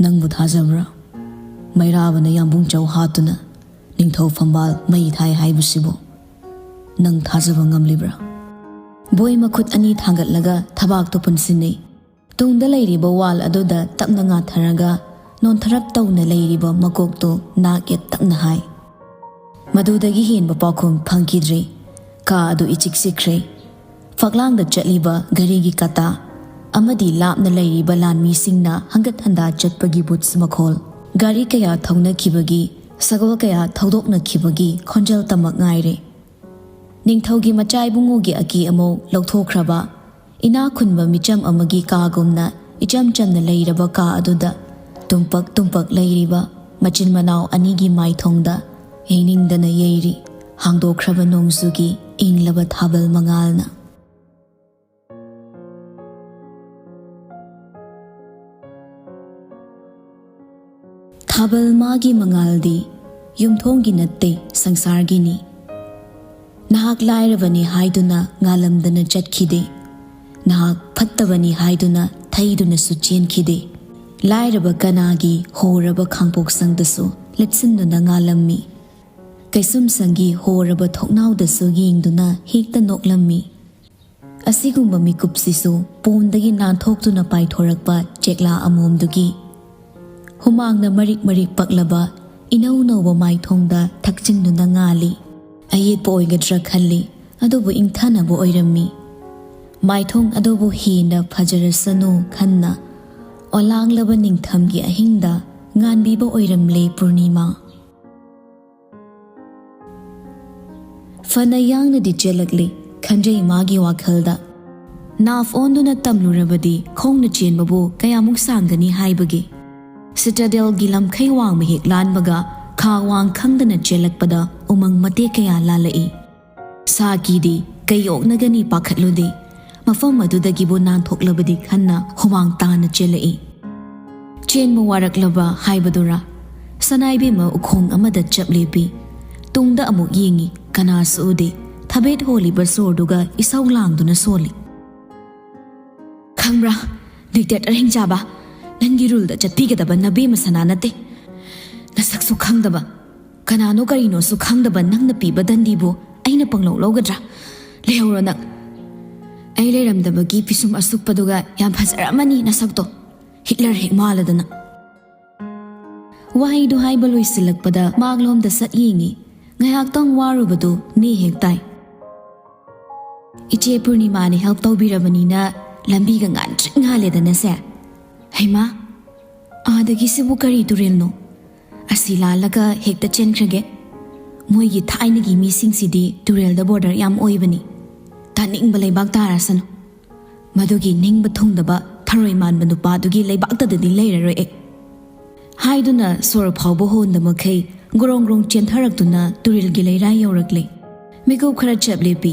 "ꯅꯪꯕꯨ ꯊꯥꯖꯕ꯭ꯔꯥ? ꯃꯩꯔꯥꯕꯅ ꯌꯥꯝꯕꯨꯡ ꯆꯧ ꯍꯥꯠꯇꯨꯅ ꯅꯤꯡꯊꯧ ꯐꯝꯕꯥꯜ ꯃꯩ ꯊꯥꯏ ꯍꯥꯏꯕꯁꯤꯕꯨ ꯅꯪ ꯊꯥꯖꯕ ꯉꯝꯂꯤꯕ꯭ꯔꯥ?" ꯕꯣꯏ ꯃꯈꯨꯠ ꯑꯅꯤ ꯊꯥꯡꯒꯠꯂꯒ ꯊꯕꯥꯛꯇꯨ ꯄꯨꯟꯁꯤꯟꯅꯩ꯫ ꯇꯨꯡꯗ ꯂꯩꯔꯤꯕ ꯋꯥꯜ ꯑꯗꯨꯗ ꯇꯞꯅ ꯉꯥꯊꯔꯒ ꯅꯣꯟꯊꯔꯞ ꯇꯧꯅ ꯂꯩꯔꯤꯕ ꯃꯀꯣꯛꯇꯨ ꯅꯥꯛ ꯌꯦꯠ ꯇꯞꯅ ꯍꯥꯏ꯫ ꯃꯗꯨꯗꯒꯤ ꯍꯦꯟꯕ ꯄꯥꯎꯈꯨꯝ ꯐꯪꯈꯤꯗ꯭ꯔꯦ꯫ ꯀꯥ ꯑꯗꯨ ꯏꯆꯤꯛ ꯆꯤꯛꯈ꯭ꯔꯦ꯫ ꯐꯛꯂꯥꯡꯗ ꯆꯠꯂꯤꯕ ꯘꯔꯤꯒꯤ ꯀꯇꯥ ꯑꯃꯗꯤ ꯂꯥꯞꯅ ꯂꯩꯔꯤꯕ ꯂꯥꯟꯃꯤꯁꯤꯡꯅ ꯍꯪꯒꯠ ꯍꯟꯗꯥ ꯆꯠꯄꯒꯤ ꯕꯨꯠꯁ ꯃꯈꯣꯜ, ꯒꯥꯔꯤ ꯀꯌꯥ ꯊꯧꯅꯈꯤꯕꯒꯤ, ꯁꯒꯣꯜ ꯀꯌꯥ ꯊꯧꯗꯣꯛꯅꯈꯤꯕꯒꯤ ꯈꯣꯟꯖꯦꯜ ꯇꯃꯛ ꯉꯥꯏꯔꯦ꯫ ꯅꯤꯡꯊꯧꯒꯤ ꯃꯆꯥ ꯏꯕꯨꯡꯉꯣꯒꯤ ꯑꯀꯤ ꯑꯃꯧ ꯂꯧꯊꯣꯛꯈ꯭ꯔꯕ, ꯏꯅꯥꯛ ꯈꯨꯟꯕ ꯃꯤꯆꯝ ꯑꯃꯒꯤ ꯀꯥꯒꯨꯝꯅ ꯏꯆꯝ ꯆꯝꯅ ꯂꯩꯔꯕ ꯀꯥ ꯑꯗꯨꯗ ꯇꯨꯝꯄꯛ ꯇꯨꯝꯄꯛ ꯂꯩꯔꯤꯕ ꯃꯆꯤꯟ ꯃꯅꯥꯎ ꯑꯅꯤꯒꯤ ꯃꯥꯏꯊꯣꯡꯗ ꯌꯦꯡꯅꯤꯡꯗꯅ ꯌꯩꯔꯤ꯫ ꯍꯥꯡꯗꯣꯛꯈ꯭ꯔꯕ ꯅꯣꯡꯖꯨꯒꯤ ꯏꯪꯂꯕ ꯊꯥꯕꯜ ꯃꯉꯥꯜꯅ꯫ ꯊꯥꯕꯜ ꯃꯥꯒꯤ ꯃꯉꯥꯜꯗꯤ ꯌꯨꯝꯊꯣꯡꯒꯤ ꯅꯠꯇꯦ, ꯁꯪꯁꯥꯔꯒꯤꯅꯤ꯫ ꯅꯍꯥꯛ ꯂꯥꯏꯔꯕꯅꯤ ꯍꯥꯏꯗꯨꯅ ꯉꯥꯂꯝꯗꯅ ꯆꯠꯈꯤꯗꯦ꯫ ꯅꯍꯥꯛ ꯐꯠꯇꯕꯅꯤ ꯍꯥꯏꯗꯨꯅ ꯊꯩꯗꯨꯅꯁꯨ ꯆꯦꯟꯈꯤꯗꯦ꯫ ꯂꯥꯏꯔꯕ ꯀꯅꯥꯒꯤ ꯍꯣꯔꯕ ꯈꯥꯡꯄꯣꯛꯁꯪꯗꯁꯨ ꯂꯦꯞꯁꯤꯟꯗꯨꯅ ꯉꯥꯂꯝꯃꯤ꯫ ꯀꯩꯁꯨꯝꯁꯪꯒꯤ ꯍꯣꯔꯕ ꯊꯣꯡꯅꯥꯎꯗꯁꯨ ꯌꯦꯡꯗꯨꯅ ꯍꯦꯛꯇ ꯅꯣꯛꯂꯝꯃꯤ꯫ ꯑꯁꯤꯒꯨꯝꯕ ꯃꯤꯀꯨꯞꯁꯤꯁꯨ ꯄꯣꯟꯗꯒꯤ ꯅꯥꯟꯊꯣꯛꯇꯨꯅ ꯄꯥꯏꯊꯣꯔꯛꯄ ꯆꯦꯛꯂꯥ ꯑꯃꯣꯝꯗꯨꯒꯤ꯫ ꯍꯨꯃꯥꯡꯅ ꯃꯔꯤꯛ ꯃꯔꯤꯛ ꯄꯛꯂꯕ ꯏꯅꯧ ꯅꯧꯕ ꯃꯥꯏꯊꯣꯡꯗ ꯊꯛꯆꯤꯟꯗꯨꯅ ꯉꯥꯜꯂꯤ꯫ ꯑꯌꯦꯠꯄ ꯑꯣꯏꯒꯗ꯭ꯔꯥ ꯈꯜꯂꯤ, ꯑꯗꯨꯕꯨ ꯏꯪꯊꯅꯕ ꯑꯣꯏꯔꯝꯃꯤ꯫ ꯃꯥꯏꯊꯣꯡ ꯑꯗꯨꯕꯨ ꯍꯦꯟꯅ ꯐꯖꯔꯁꯅꯨ ꯈꯟꯅ ꯑꯣꯂꯥꯡꯂꯕ ꯅꯤꯡꯊꯝꯒꯤ ꯑꯍꯤꯡꯗ ꯉꯥꯟꯕꯤꯕ ꯑꯣꯏꯔꯝꯂꯦ ꯄꯨꯔꯅꯤꯃꯥ꯫ ꯐꯅ ꯌꯥꯡꯅꯗꯤ ꯆꯦꯜꯂꯛꯂꯤ ꯈꯟꯖꯩ ꯃꯥꯒꯤ ꯋꯥꯈꯜꯗ꯫ ꯅꯥꯐ ꯑꯣꯟꯗꯨꯅ ꯇꯝꯂꯨꯔꯕꯗꯤ ꯈꯣꯡꯅ ꯆꯦꯟꯕꯕꯨ ꯀꯌꯥꯃꯨꯛ ꯁꯥꯡꯒꯅꯤ ꯍꯥꯏꯕꯒꯦ? ꯁꯤꯇꯥꯗꯦꯜꯒꯤ ꯂꯝꯈꯩ ꯋꯥꯡꯃ ꯍꯦꯛ ꯂꯥꯟꯕꯒ ꯈꯥ ꯋꯥꯡ ꯈꯪꯗꯅ ꯆꯦꯜꯂꯛꯄꯗ ꯎꯃꯪ ꯃꯇꯦꯛ ꯀꯌꯥ ꯂꯥꯜꯂꯛꯏ꯫ ꯁꯥꯀꯤꯗꯤ ꯀꯩ ꯑꯣꯛꯅꯒꯅꯤ ꯄꯥꯈꯠꯂꯨꯗꯦ꯫ ꯃꯐꯝ ꯑꯗꯨꯗꯒꯤꯕꯨ ꯅꯥꯟꯊꯣꯛꯂꯕꯗꯤ ꯈꯟꯅ ꯍꯨꯃꯥꯡ ꯇꯥꯅ ꯆꯦꯜꯂꯛꯏ꯫ ꯆꯦꯟꯕ ꯋꯥꯔꯛꯂꯕ ꯍꯥꯏꯕꯗꯨꯔꯥ? ꯁꯅꯥꯏꯕꯦꯝꯃ ꯎꯈꯣꯡ ꯑꯃꯗ ꯆꯞ ꯂꯦꯞꯄꯤ꯫ ꯇꯨꯡꯗ ꯑꯃꯨꯛ ꯌꯦꯡꯉꯤ, ꯀꯅꯥꯁꯨ ꯎꯗꯦ꯫ ꯊꯕꯦꯠ ꯍꯣꯜꯂꯤꯕ ꯁꯣꯔꯗꯨꯒ ꯏꯁꯧ ꯂꯥꯡꯗꯨꯅ ꯁꯣꯜꯂꯤ꯫ "ꯈꯪꯕ꯭ꯔꯥ, dictator ꯍꯤꯡꯆꯥꯕ, ꯅꯪꯒꯤ ruleꯗ ꯆꯠꯄꯤꯒꯗꯕ ꯅꯕꯦꯝꯃ ꯁꯅꯥ ꯅꯠꯇꯦ꯫ ꯅꯁꯛꯁꯨ ꯈꯪꯗꯕ, ꯀꯅꯥꯅꯣ ꯀꯔꯤꯅꯣꯁꯨ ꯈꯪꯗꯕ ꯅꯪꯅ ꯄꯤꯕ ꯗꯟꯗꯤꯕꯨ ꯑꯩꯅ ꯄꯪꯂꯧ ꯂꯧꯒꯗ꯭ꯔꯥ? ꯂꯩꯍꯧꯔꯣ ꯅꯪ꯫ ꯑꯩ ꯂꯩꯔꯝꯗꯕꯒꯤ ꯄꯤꯁꯨꯝ ꯑꯁꯨꯛꯄꯗꯨꯒ ꯌꯥꯝ ꯐꯖꯔꯝꯃꯅꯤ ꯅꯁꯛꯇꯣ꯫ ꯍꯤꯠꯂꯔ ꯍꯦꯛ ꯃꯥꯜꯂꯗꯅ꯫" ꯋꯥꯍꯩꯗꯨ ꯍꯥꯏꯕ ꯂꯣꯏꯁꯤꯜꯂꯛꯄꯗ ꯃꯥꯡꯂꯣꯝꯗ ꯁꯠ ꯌꯦꯡꯉꯤ꯫ ꯉꯥꯏꯍꯥꯛꯇꯪ ꯋꯥꯔꯨꯕꯗꯨ ꯅꯦ ꯍꯦꯛ ꯇꯥꯏ꯫ "ꯏꯆꯦ ꯄꯨꯔꯅꯤꯃꯥꯅ help ꯇꯧꯕꯤꯔꯕꯅꯤꯅ ꯂꯝꯕꯤꯒ ꯉꯥꯟꯇ꯭ꯔꯤꯛ ꯉꯥꯜꯂꯦꯗꯅꯁꯦ꯫ ꯍꯩꯃꯥ, ꯑꯥꯗꯒꯤ ꯁꯤꯕꯨ ꯀꯔꯤ ꯇꯨꯔꯦꯜꯅꯣ? ꯑꯁꯤ ꯂꯥꯜꯂꯒ ꯍꯦꯛꯇ ꯆꯦꯟꯈ꯭ꯔꯒꯦ꯫ ꯃꯣꯏꯒꯤ ꯊꯥꯏꯅꯒꯤ ꯃꯤꯁꯤꯡꯁꯤꯗꯤ ꯇꯨꯔꯦꯜꯗ border ꯌꯥꯝ ꯑꯣꯏꯕꯅꯤ꯫ ꯇꯥꯅꯤꯡꯕ ꯂꯩꯕꯥꯛ ꯇꯥꯔꯁꯅꯨ꯫ ꯃꯗꯨꯒꯤ ꯅꯤꯡꯕ ꯊꯨꯡꯗꯕ ꯊꯔꯣꯏ ꯃꯥꯟꯕ ꯅꯨꯄꯥꯗꯨꯒꯤ ꯂꯩꯕꯥꯛꯇꯗꯗꯤ ꯂꯩꯔꯔꯣꯏ ꯑꯩ꯫" ꯍꯥꯏꯗꯨꯅ ꯁꯣꯔ ꯐꯥꯎꯕ ꯍꯣꯟꯗ ꯃꯈꯩ ꯒ꯭ꯔꯣꯡ ꯒ꯭ꯔꯣꯡ ꯆꯦꯟꯊꯔꯛꯇꯨꯅ ꯇꯨꯔꯦꯜꯒꯤ ꯂꯩꯔꯥꯏ ꯌꯧꯔꯛꯂꯦ꯫ ꯃꯤꯀꯨꯞ ꯈꯔ ꯆꯞ ꯂꯦꯞꯄꯤ꯫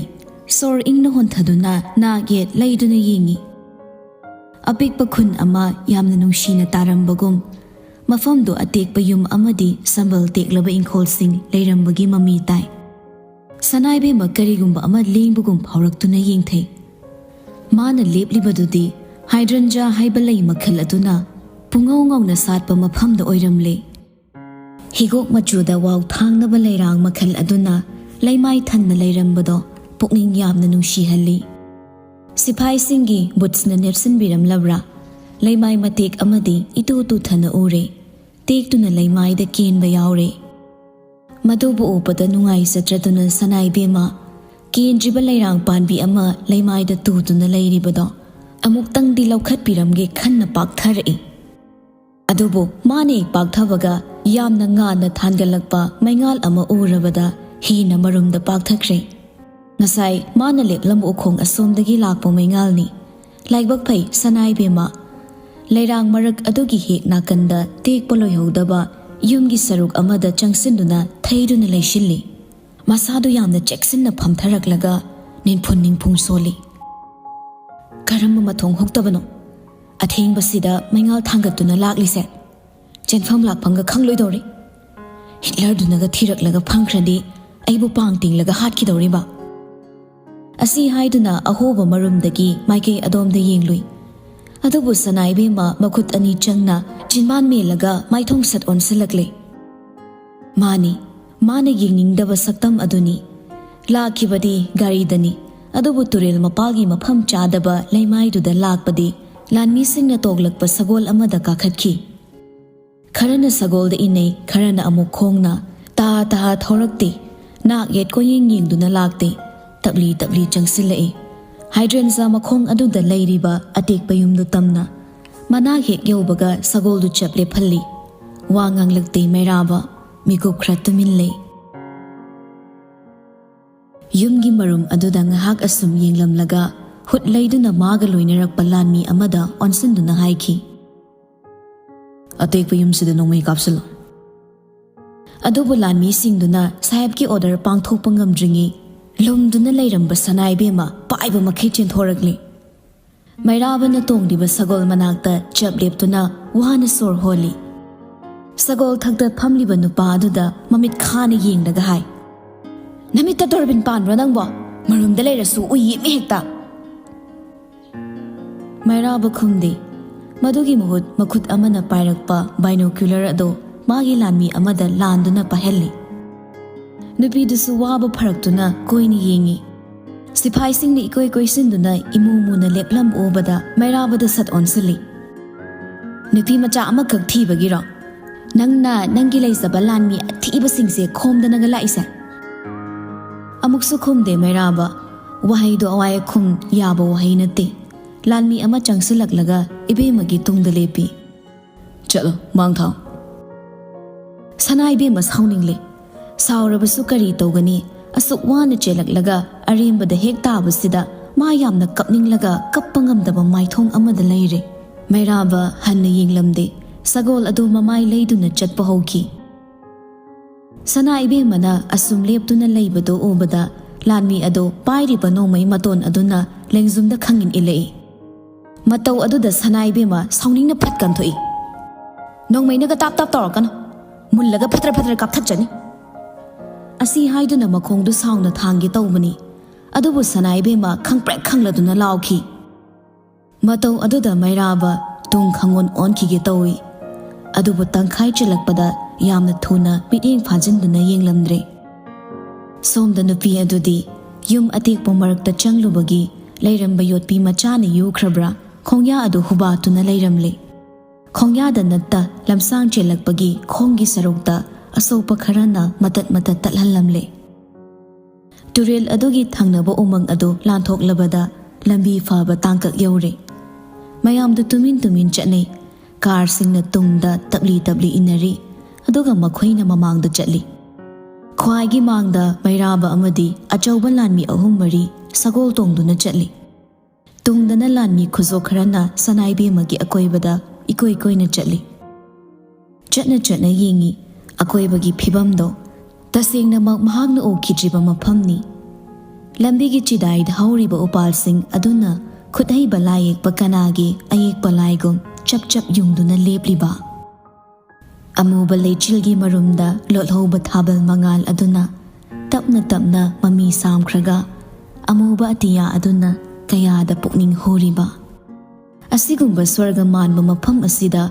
ꯁꯣꯔ ꯏꯪꯅ ꯍꯣꯟꯊꯗꯨꯅ ꯅꯥꯛ ꯌꯦꯠ ꯂꯩꯗꯨꯅ ꯌꯦꯡꯉꯤ꯫ ꯑꯄꯤꯛꯄ ꯈꯨꯟ ꯑꯃ ꯌꯥꯝꯅ ꯅꯨꯡꯁꯤꯅ ꯇꯥꯔꯝꯕꯒꯨꯝ, ꯃꯐꯝꯗꯨ ꯑꯇꯦꯛꯄ ꯌꯨꯝ ꯑꯃꯗꯤ ꯁꯝꯕꯜ ꯇꯦꯛꯂꯕ ꯏꯪꯈꯣꯜꯁꯤꯡ ꯂꯩꯔꯝꯕꯒꯤ ꯃꯃꯤ ꯇꯥꯏ꯫ ꯁꯅꯥꯏꯕꯦꯝꯃ ꯀꯔꯤꯒꯨꯝꯕ ꯑꯃ ꯂꯦꯡꯕꯒꯨꯝ ꯐꯥꯎꯔꯛꯇꯨꯅ ꯌꯦꯡꯊꯩ꯫ ꯃꯥꯅ ꯂꯦꯞꯂꯤꯕꯗꯨꯗꯤ ꯍꯥꯏꯗ꯭ꯔꯟꯖꯥ ꯍꯥꯏꯕ ꯂꯩ ꯃꯈꯜ ꯑꯗꯨꯅ ꯄꯨꯡꯉꯧ ꯉꯧꯅ ꯁꯥꯠꯄ ꯃꯐꯝꯗ ꯑꯣꯏꯔꯝꯂꯦ꯫ ꯍꯤꯒꯣꯛ ꯃꯆꯨꯗ ꯋꯥꯎ ꯊꯥꯡꯅꯕ ꯂꯩꯔꯥꯡ ꯃꯈꯜ ꯑꯗꯨꯅ ꯂꯩꯃꯥꯏ ꯊꯟꯅ ꯂꯩꯔꯝꯕꯗꯣ ꯄꯨꯛꯅꯤꯡ ꯌꯥꯝꯅ ꯅꯨꯡꯁꯤꯍꯜꯂꯤ꯫ ꯁꯤꯐꯥꯏꯁꯤꯡꯒꯤ ꯕꯨꯠꯁꯅ ꯅꯦꯠꯁꯤꯟꯕꯤꯔꯝꯂꯕ꯭ꯔꯥ? ꯂꯩꯃꯥꯏ ꯃꯇꯦꯛ ꯑꯃꯗꯤ ꯏꯇꯨ ꯇꯨꯊꯅ ꯎꯔꯦ꯫ ꯇꯦꯛꯇꯨꯅ ꯂꯩꯃꯥꯏꯗ ꯀꯦꯟꯕ ꯌꯥꯎꯔꯦ꯫ ꯃꯗꯨꯕꯨ ꯎꯕꯗ ꯅꯨꯡꯉꯥꯏꯖꯗ꯭ꯔꯗꯨꯅ ꯁꯅꯥꯏꯕꯦꯝꯃ ꯀꯦꯟꯗ꯭ꯔꯤꯕ ꯂꯩꯔꯥꯡ ꯄꯥꯟꯕꯤ ꯑꯃ ꯂꯩꯃꯥꯏꯗ ꯇꯨꯗꯨꯅ ꯂꯩꯔꯤꯕꯗꯣ ꯑꯃꯨꯛꯇꯪꯗꯤ ꯂꯧꯈꯠꯄꯤꯔꯝꯒꯦ ꯈꯟꯅ ꯄꯥꯛꯊꯔꯛꯏ꯫ ꯑꯗꯨꯕꯨ ꯃꯥꯅ ꯍꯦꯛ ꯄꯥꯛꯊꯕꯒ ꯌꯥꯝꯅ ꯉꯥꯟꯅ ꯊꯥꯟꯒꯠꯂꯛꯄ ꯃꯩꯉꯥꯜ ꯑꯃ ꯎꯔꯕꯗ ꯍꯦꯟꯅ ꯃꯔꯨꯝꯗ ꯄꯥꯛꯊꯈ꯭ꯔꯦ꯫ ꯉꯁꯥꯏ ꯃꯥꯅ ꯂꯦꯞꯂꯝꯕ ꯎꯈꯣꯡ ꯑꯁꯣꯝꯗꯒꯤ ꯂꯥꯛꯄ ꯃꯩꯉꯥꯜꯅꯤ꯫ ꯂꯥꯏꯕꯛ ꯐꯩ ꯁꯅꯥꯏꯕꯦꯝꯃ꯫ ꯂꯩꯔꯥꯡ ꯃꯔꯛ ꯑꯗꯨꯒꯤ ꯍꯦꯛ ꯅꯥꯀꯟꯗ ꯇꯦꯛꯄ ꯂꯣꯏꯍꯧꯗꯕ ꯌꯨꯝꯒꯤ ꯁꯔꯨꯛ ꯑꯃꯗ ꯆꯪꯁꯤꯟꯗꯨꯅ ꯊꯩꯗꯨꯅ ꯂꯩꯁꯤꯜꯂꯤ꯫ ꯃꯁꯥꯗꯨ ꯌꯥꯝꯅ ꯆꯦꯛꯁꯤꯟꯅ ꯐꯝꯊꯔꯛꯂꯒ ꯅꯤꯡꯐꯨꯟ ꯅꯤꯡꯐꯨꯡ ꯁꯣꯜꯂꯤ꯫ "ꯀꯔꯝꯕ ꯃꯊꯣꯡ ꯍꯨꯛꯇꯕꯅꯣ ꯑꯊꯦꯡꯕꯁꯤꯗ ꯃꯩꯉꯥꯜ ꯊꯥꯡꯒꯠꯇꯨꯅ ꯂꯥꯛꯂꯤꯁꯦ? ꯆꯦꯟꯐꯝ ꯂꯥꯛꯐꯝꯒ ꯈꯪꯂꯣꯏꯗꯧꯔꯤ꯫ ꯍꯤꯠꯂꯔꯗꯨꯅꯒ ꯊꯤꯔꯛꯂꯒ ꯐꯪꯈ꯭ꯔꯗꯤ ꯑꯩꯕꯨ ꯄꯥꯡ ꯇꯤꯡꯂꯒ ꯍꯥꯠꯈꯤꯗꯧꯔꯤꯕ?" ꯑꯁꯤ ꯍꯥꯏꯗꯨꯅ ꯑꯍꯣꯕ ꯃꯔꯨꯝꯗꯒꯤ ꯃꯥꯏꯀꯩ ꯑꯗꯣꯝꯗ ꯌꯦꯡꯂꯨꯏ꯫ ꯑꯗꯨꯕꯨ ꯁꯅꯥꯏꯕꯦꯝꯃ ꯃꯈꯨꯠ ꯑꯅꯤ ꯆꯪꯅ ꯆꯤꯟꯕꯥꯟ ꯃꯦꯜꯂꯒ ꯃꯥꯏꯊꯣꯡ ꯁꯠ ꯑꯣꯟꯁꯤꯜꯂꯛꯂꯦ꯫ ꯃꯥꯅꯤ, ꯃꯥꯅ ꯌꯦꯡꯅꯤꯡꯗꯕ ꯁꯛꯇꯝ ꯑꯗꯨꯅꯤ꯫ ꯂꯥꯛꯈꯤꯕꯗꯤ ꯒꯥꯔꯤꯗꯅꯤ, ꯑꯗꯨꯕꯨ ꯇꯨꯔꯦꯜ ꯃꯄꯥꯜꯒꯤ ꯃꯐꯝ ꯆꯥꯗꯕ ꯂꯩꯃꯥꯏꯗꯨꯗ ꯂꯥꯛꯄꯗꯤ ꯂꯥꯟꯃꯤꯁꯤꯡꯅ ꯇꯣꯡꯂꯛꯄ ꯁꯒꯣꯜ ꯑꯃꯗ ꯀꯥꯈꯠꯈꯤ꯫ ꯈꯔꯅ ꯁꯒꯣꯜꯗ ꯏꯟꯅꯩ, ꯈꯔꯅ ꯑꯃꯨꯛ ꯈꯣꯡꯅ꯫ ꯇꯍꯥ ꯇꯍꯥ ꯊꯧꯔꯛꯇꯦ, ꯅꯥꯛ ꯌꯦꯠ ꯀꯣꯏꯌꯦꯡ ꯌꯦꯡꯗꯨꯅ ꯂꯥꯛꯇꯦ, ꯇꯞꯂꯤ ꯇꯞꯂꯤ ꯆꯪꯁꯤꯜꯂꯛꯏ꯫ ꯍꯥꯏꯗ꯭ꯔꯦꯟꯖꯥ ꯃꯈꯣꯡ ꯑꯗꯨꯗ ꯂꯩꯔꯤꯕ ꯑꯇꯦꯛꯄ ꯌꯨꯝꯗꯨ ꯇꯝꯅ꯫ ꯃꯅꯥꯛ ꯍꯦꯛ ꯌꯧꯕꯒ ꯁꯒꯣꯜꯗꯨ ꯆꯞ ꯂꯦꯞꯍꯜꯂꯤ꯫ ꯋꯥ ꯉꯥꯡꯂꯛꯇꯦ ꯃꯩꯔꯥꯕ, ꯃꯤꯀꯨꯞ ꯈꯔ ꯇꯨꯃꯤꯟ ꯂꯩ꯫ ꯌꯨꯝꯒꯤ ꯃꯔꯨꯝ ꯑꯗꯨꯗ ꯉꯥꯏꯍꯥꯛ ꯑꯁꯨꯝ ꯌꯦꯡꯂꯝꯂꯒ ꯍꯨꯠ ꯂꯩꯗꯨꯅ ꯃꯥꯒ ꯂꯣꯏꯅꯔꯛꯄ ꯂꯥꯟꯃꯤ ꯑꯃꯗ ꯑꯣꯟꯁꯤꯟꯗꯨꯅ ꯍꯥꯏꯈꯤ, "ꯑꯇꯦꯛꯄ ꯌꯨꯝꯁꯤꯗ ꯅꯣꯡꯃꯩ ꯀꯥꯞꯁꯤꯜꯂꯨ"꯫ ꯑꯗꯨꯕꯨ ꯂꯥꯟꯃꯤꯁꯤꯡꯗꯨꯅ ꯁꯥꯍꯦꯕꯀꯤ ꯑꯣꯔꯗꯔ ꯄꯥꯡꯊꯣꯛꯄ ꯉꯝꯗ꯭ꯔꯤꯉꯩ ꯂꯨꯝꯗꯨꯅ ꯂꯩꯔꯝꯕ ꯁꯅꯥ ꯏꯕꯦꯝꯃ ꯄꯥꯏꯕ ꯃꯈꯩ ꯆꯦꯟꯊꯣꯔꯛꯂꯤ꯫ ꯃꯩꯔꯥꯕꯅ ꯇꯣꯡꯂꯤꯕ ꯁꯒꯣꯜ ꯃꯅꯥꯛꯇ ꯆꯞ ꯂꯦꯞꯇꯨꯅ ꯋꯥꯅ ꯁꯣꯔ ꯍꯣꯜꯂꯤ꯫ ꯁꯒꯣꯜ ꯊꯛꯇ ꯐꯝꯂꯤꯕ ꯅꯨꯄꯥ ꯑꯗꯨꯗ ꯃꯃꯤꯠ ꯈꯥꯅ ꯌꯦꯡꯂꯒ ꯍꯥꯏ, "ꯅꯃꯤꯠꯇ ꯗꯣꯔꯕꯤꯟ ꯄꯥꯟꯕ꯭ꯔꯣ ꯅꯪꯕꯣ? ꯃꯔꯨꯝꯗ ꯂꯩꯔꯁꯨ ꯎꯏ ꯌꯦꯛꯃꯤ ꯍꯦꯛꯇ!" ꯃꯩꯔꯥꯕ ꯈꯨꯝꯗꯦ꯫ ꯃꯗꯨꯒꯤ ꯃꯍꯨꯠ ꯃꯈꯨꯠ ꯑꯃꯅ ꯄꯥꯏꯔꯛꯄ ꯕꯥꯏꯅꯣꯀ꯭ꯌꯨꯂꯔ ꯑꯗꯨ ꯃꯥꯒꯤ ꯂꯥꯟꯃꯤ ꯑꯃꯗ ꯂꯥꯟꯗꯨꯅ ꯄꯥꯏꯍꯜꯂꯤ꯫ ꯅꯨꯄꯤꯗꯨꯁꯨ ꯋꯥꯕ ꯐꯔꯛꯇꯨꯅ ꯀꯣꯏꯅ ꯌꯦꯡꯉꯤ꯫ ꯁꯤꯐꯥꯏꯁꯤꯡꯅ ꯏꯀꯣꯏ ꯀꯣꯏꯁꯤꯟꯗꯨꯅ ꯏꯃꯨ ꯃꯨꯅ ꯂꯦꯞꯂꯝ ꯎꯕꯗ ꯃꯩꯔꯥꯕꯗ ꯁꯠ ꯑꯣꯟꯁꯤꯜꯂꯤ꯫ "ꯅꯨꯄꯤ ꯃꯆꯥ ꯑꯃꯈꯛ ꯊꯤꯕꯒꯤꯔꯣ ꯅꯪꯅ ꯅꯪꯒꯤ ꯂꯩꯖꯕ ꯂꯥꯟꯃꯤ ꯑꯊꯤꯕꯁꯤꯡꯁꯦ ꯈꯣꯝꯗꯅꯒ ꯂꯥꯛꯏꯁꯦ?" ꯑꯃꯨꯛꯁꯨ ꯈꯨꯝꯗꯦ ꯃꯩꯔꯥꯕ꯫ ꯋꯥꯍꯩꯗꯣ ꯑꯋꯥꯏ ꯑꯈꯨꯝ ꯌꯥꯕ ꯋꯥꯍꯩ ꯅꯠꯇꯦ꯫ ꯂꯥꯟꯃꯤ ꯑꯃ ꯆꯪꯁꯤꯜꯂꯛꯂꯒ ꯏꯕꯦꯝꯃꯒꯤ ꯇꯨꯡꯗ ꯂꯦꯞꯄꯤ꯫ "ꯆꯠꯂꯣ, ꯃꯥꯡ ꯊꯥꯎ꯫" ꯁꯅꯥ ꯏꯕꯦꯝꯃ ꯁꯥꯎꯅꯤꯡꯂꯦ꯫ ꯁꯥꯎꯔꯕꯁꯨ ꯀꯔꯤ ꯇꯧꯒꯅꯤ? ꯑꯁꯨꯛ ꯋꯥꯅ ꯆꯦꯜꯂꯛꯂꯒ ꯑꯔꯦꯝꯕꯗ ꯍꯦꯛ ꯇꯥꯕꯁꯤꯗ ꯃꯥ ꯌꯥꯝꯅ ꯀꯞꯅꯤꯡꯂꯒ ꯀꯞꯄ ꯉꯝꯗꯕ ꯃꯥꯏꯊꯣꯡ ꯑꯃꯗ ꯂꯩꯔꯦ꯫ ꯃꯩꯔꯥꯕ ꯍꯟꯅ ꯌꯦꯡꯂꯝꯗꯦ꯫ ꯁꯒꯣꯜ ꯑꯗꯨ ꯃꯃꯥꯏ ꯂꯩꯗꯨꯅ ꯆꯠꯄ ꯍꯧꯈꯤ꯫ ꯁꯅꯥ ꯏꯕꯦꯝꯃꯅ ꯑꯁꯨꯝ ꯂꯦꯞꯇꯨꯅ ꯂꯩꯕꯗꯨ ꯎꯕꯗ ꯂꯥꯟꯃꯤ ꯑꯗꯨ ꯄꯥꯏꯔꯤꯕ ꯅꯣꯡꯃꯩ ꯃꯇꯣꯟ ꯑꯗꯨꯅ ꯂꯦꯡꯖꯨꯝꯗ ꯈꯪꯏꯟ ꯏꯜꯂꯛꯏ꯫ ꯃꯇꯧ ꯑꯗꯨꯗ ꯁꯅꯥ ꯏꯕꯦꯝꯃ ꯁꯥꯎꯅꯤꯡꯅ ꯐꯠ ꯀꯟꯊꯣꯛꯏ꯫ "ꯅꯣꯡꯃꯩꯅꯒ ꯇꯥꯞ ꯇꯥꯞ ꯇꯧꯔꯛꯀꯅꯨ꯫ ꯃꯨꯜꯂꯒ ꯐꯠꯇ꯭ꯔ ꯐꯠꯇ꯭ꯔ ꯀꯥꯞꯊꯠꯆꯅꯤ!" ꯑꯁꯤ ꯍꯥꯏꯗꯨꯅ ꯃꯈꯣꯡꯗꯨ ꯁꯥꯎꯅ ꯊꯥꯡꯒꯦ ꯇꯧꯕꯅꯤ꯫ ꯑꯗꯨꯕꯨ ꯁꯅꯥ ꯏꯕꯦꯝꯃ ꯈꯪꯄ꯭ꯔꯦꯛ ꯈꯪꯂꯗꯨꯅ ꯂꯥꯎꯈꯤ꯫ ꯃꯇꯧ ꯑꯗꯨꯗ ꯃꯩꯔꯥꯕ ꯇꯨꯡ ꯈꯪꯑꯣꯟ ꯑꯣꯟꯈꯤꯒꯦ ꯇꯧꯏ꯫ ꯑꯗꯨꯕꯨ ꯇꯪꯈꯥꯏ ꯆꯦꯜꯂꯛꯄꯗ ꯌꯥꯝꯅ ꯊꯨꯅ ꯃꯤꯠꯌꯦꯡ ꯐꯥꯖꯤꯟꯗꯨꯅ ꯌꯦꯡꯂꯝꯗ꯭ꯔꯦ꯫ ꯁꯣꯝꯗ ꯅꯨꯄꯤ ꯑꯗꯨꯗꯤ ꯌꯨꯝ ꯑꯇꯦꯛꯄ ꯃꯔꯛꯇ ꯆꯪꯂꯨꯕꯒꯤ ꯂꯩꯔꯝꯕ ꯌꯣꯠꯄꯤ ꯃꯆꯥꯅ ꯌꯨꯈ꯭ꯔꯕ꯭ꯔꯥ, ꯈꯣꯡꯌꯥ ꯑꯗꯨ ꯍꯨꯕꯥꯠꯇꯨꯅ ꯂꯩꯔꯝꯂꯦ꯫ ꯈꯣꯡꯌꯥꯗ ꯅꯠꯇ ꯂꯝꯁꯥꯡ ꯆꯦꯜꯂꯛꯄꯒꯤ ꯈꯣꯡꯒꯤ ꯁꯔꯨꯛꯇ ꯑꯁꯣꯛꯄ ꯈꯔꯅ ꯃꯇꯠ ꯃꯇꯠ ꯇꯠꯍꯜꯂꯝꯂꯦ꯫ ꯇꯨꯔꯦꯜ ꯑꯗꯨꯒꯤ ꯊꯪꯅꯕ ꯎꯃꯪ ꯑꯗꯨ ꯂꯥꯟꯊꯣꯛꯂꯕꯗ ꯂꯝꯕꯤ ꯐꯕ ꯇꯥꯡꯀꯛ ꯌꯧꯔꯦ꯫ ꯃꯌꯥꯝꯗꯨ ꯇꯨꯃꯤꯟ ꯇꯨꯃꯤꯟ ꯆꯠꯅꯩ꯫ ꯀꯥꯔꯁꯤꯡꯅ ꯇꯨꯡꯗ ꯇꯞꯂꯤ ꯇꯞꯂꯤ ꯏꯟꯅꯔꯤ, ꯑꯗꯨꯒ ꯃꯈꯣꯏꯅ ꯃꯃꯥꯡꯗ ꯆꯠꯂꯤ꯫ ꯈ꯭ꯋꯥꯏꯒꯤ ꯃꯥꯡꯗ ꯃꯩꯔꯥꯕ ꯑꯃꯗꯤ ꯑꯆꯧꯕ ꯂꯥꯟꯃꯤ ꯑꯍꯨꯝ ꯃꯔꯤ ꯁꯒꯣꯜ ꯇꯣꯡꯗꯨꯅ ꯆꯠꯂꯤ꯫ ꯇꯨꯡꯗꯅ ꯂꯥꯟꯃꯤ ꯈꯨꯖꯣꯛ ꯈꯔꯅ ꯁꯅꯥꯏꯕꯦꯝꯃꯒꯤ ꯑꯀꯣꯏꯕꯗ ꯏꯀꯣꯏ ꯀꯣꯏꯅ ꯆꯠꯂꯤ꯫ ꯆꯠꯅ ꯆꯠꯅ ꯌꯦꯡꯉꯤ꯫ ꯑꯀꯣꯏꯕꯒꯤ ꯐꯤꯕꯝꯗꯣ ꯇꯁꯦꯡꯅꯃꯛ ꯃꯍꯥꯛꯅ ꯎꯈꯤꯗ꯭ꯔꯤꯕ ꯃꯐꯝꯅꯤ꯫ ꯂꯝꯕꯤꯒꯤ ꯆꯤꯗꯥꯏꯗ ꯍꯧꯔꯤꯕ ꯎꯄꯥꯜꯁꯤꯡ ꯑꯗꯨꯅ ꯈꯨꯠꯍꯩꯕ ꯂꯥꯏ ꯌꯦꯛꯄ ꯀꯅꯥꯒꯤ ꯑꯌꯦꯛꯄ ꯂꯥꯏꯒꯨꯝ ꯆꯞ ꯆꯞ ꯌꯨꯡꯗꯨꯅ ꯂꯦꯞꯂꯤꯕ꯫ ꯑꯃꯨꯕ ꯂꯩꯆꯤꯜꯒꯤ ꯃꯔꯨꯝꯗ ꯂꯣꯠꯍꯧꯕ ꯊꯥꯕꯜ ꯃꯉꯥꯜ ꯑꯗꯨꯅ ꯇꯞꯅ ꯇꯞꯅ ꯃꯃꯤ ꯁꯥꯝꯈ꯭ꯔꯒ, ꯑꯃꯨꯕ ꯑꯇꯤꯌꯥ ꯑꯗꯨꯅ ꯀꯌꯥꯗ ꯄꯨꯛꯅꯤꯡ ꯍꯨꯔꯤꯕ꯫ ꯑꯁꯤꯒꯨꯝꯕ ꯁ꯭ꯋꯔꯒ ꯃꯥꯟꯕ ꯃꯐꯝ ꯑꯁꯤꯗ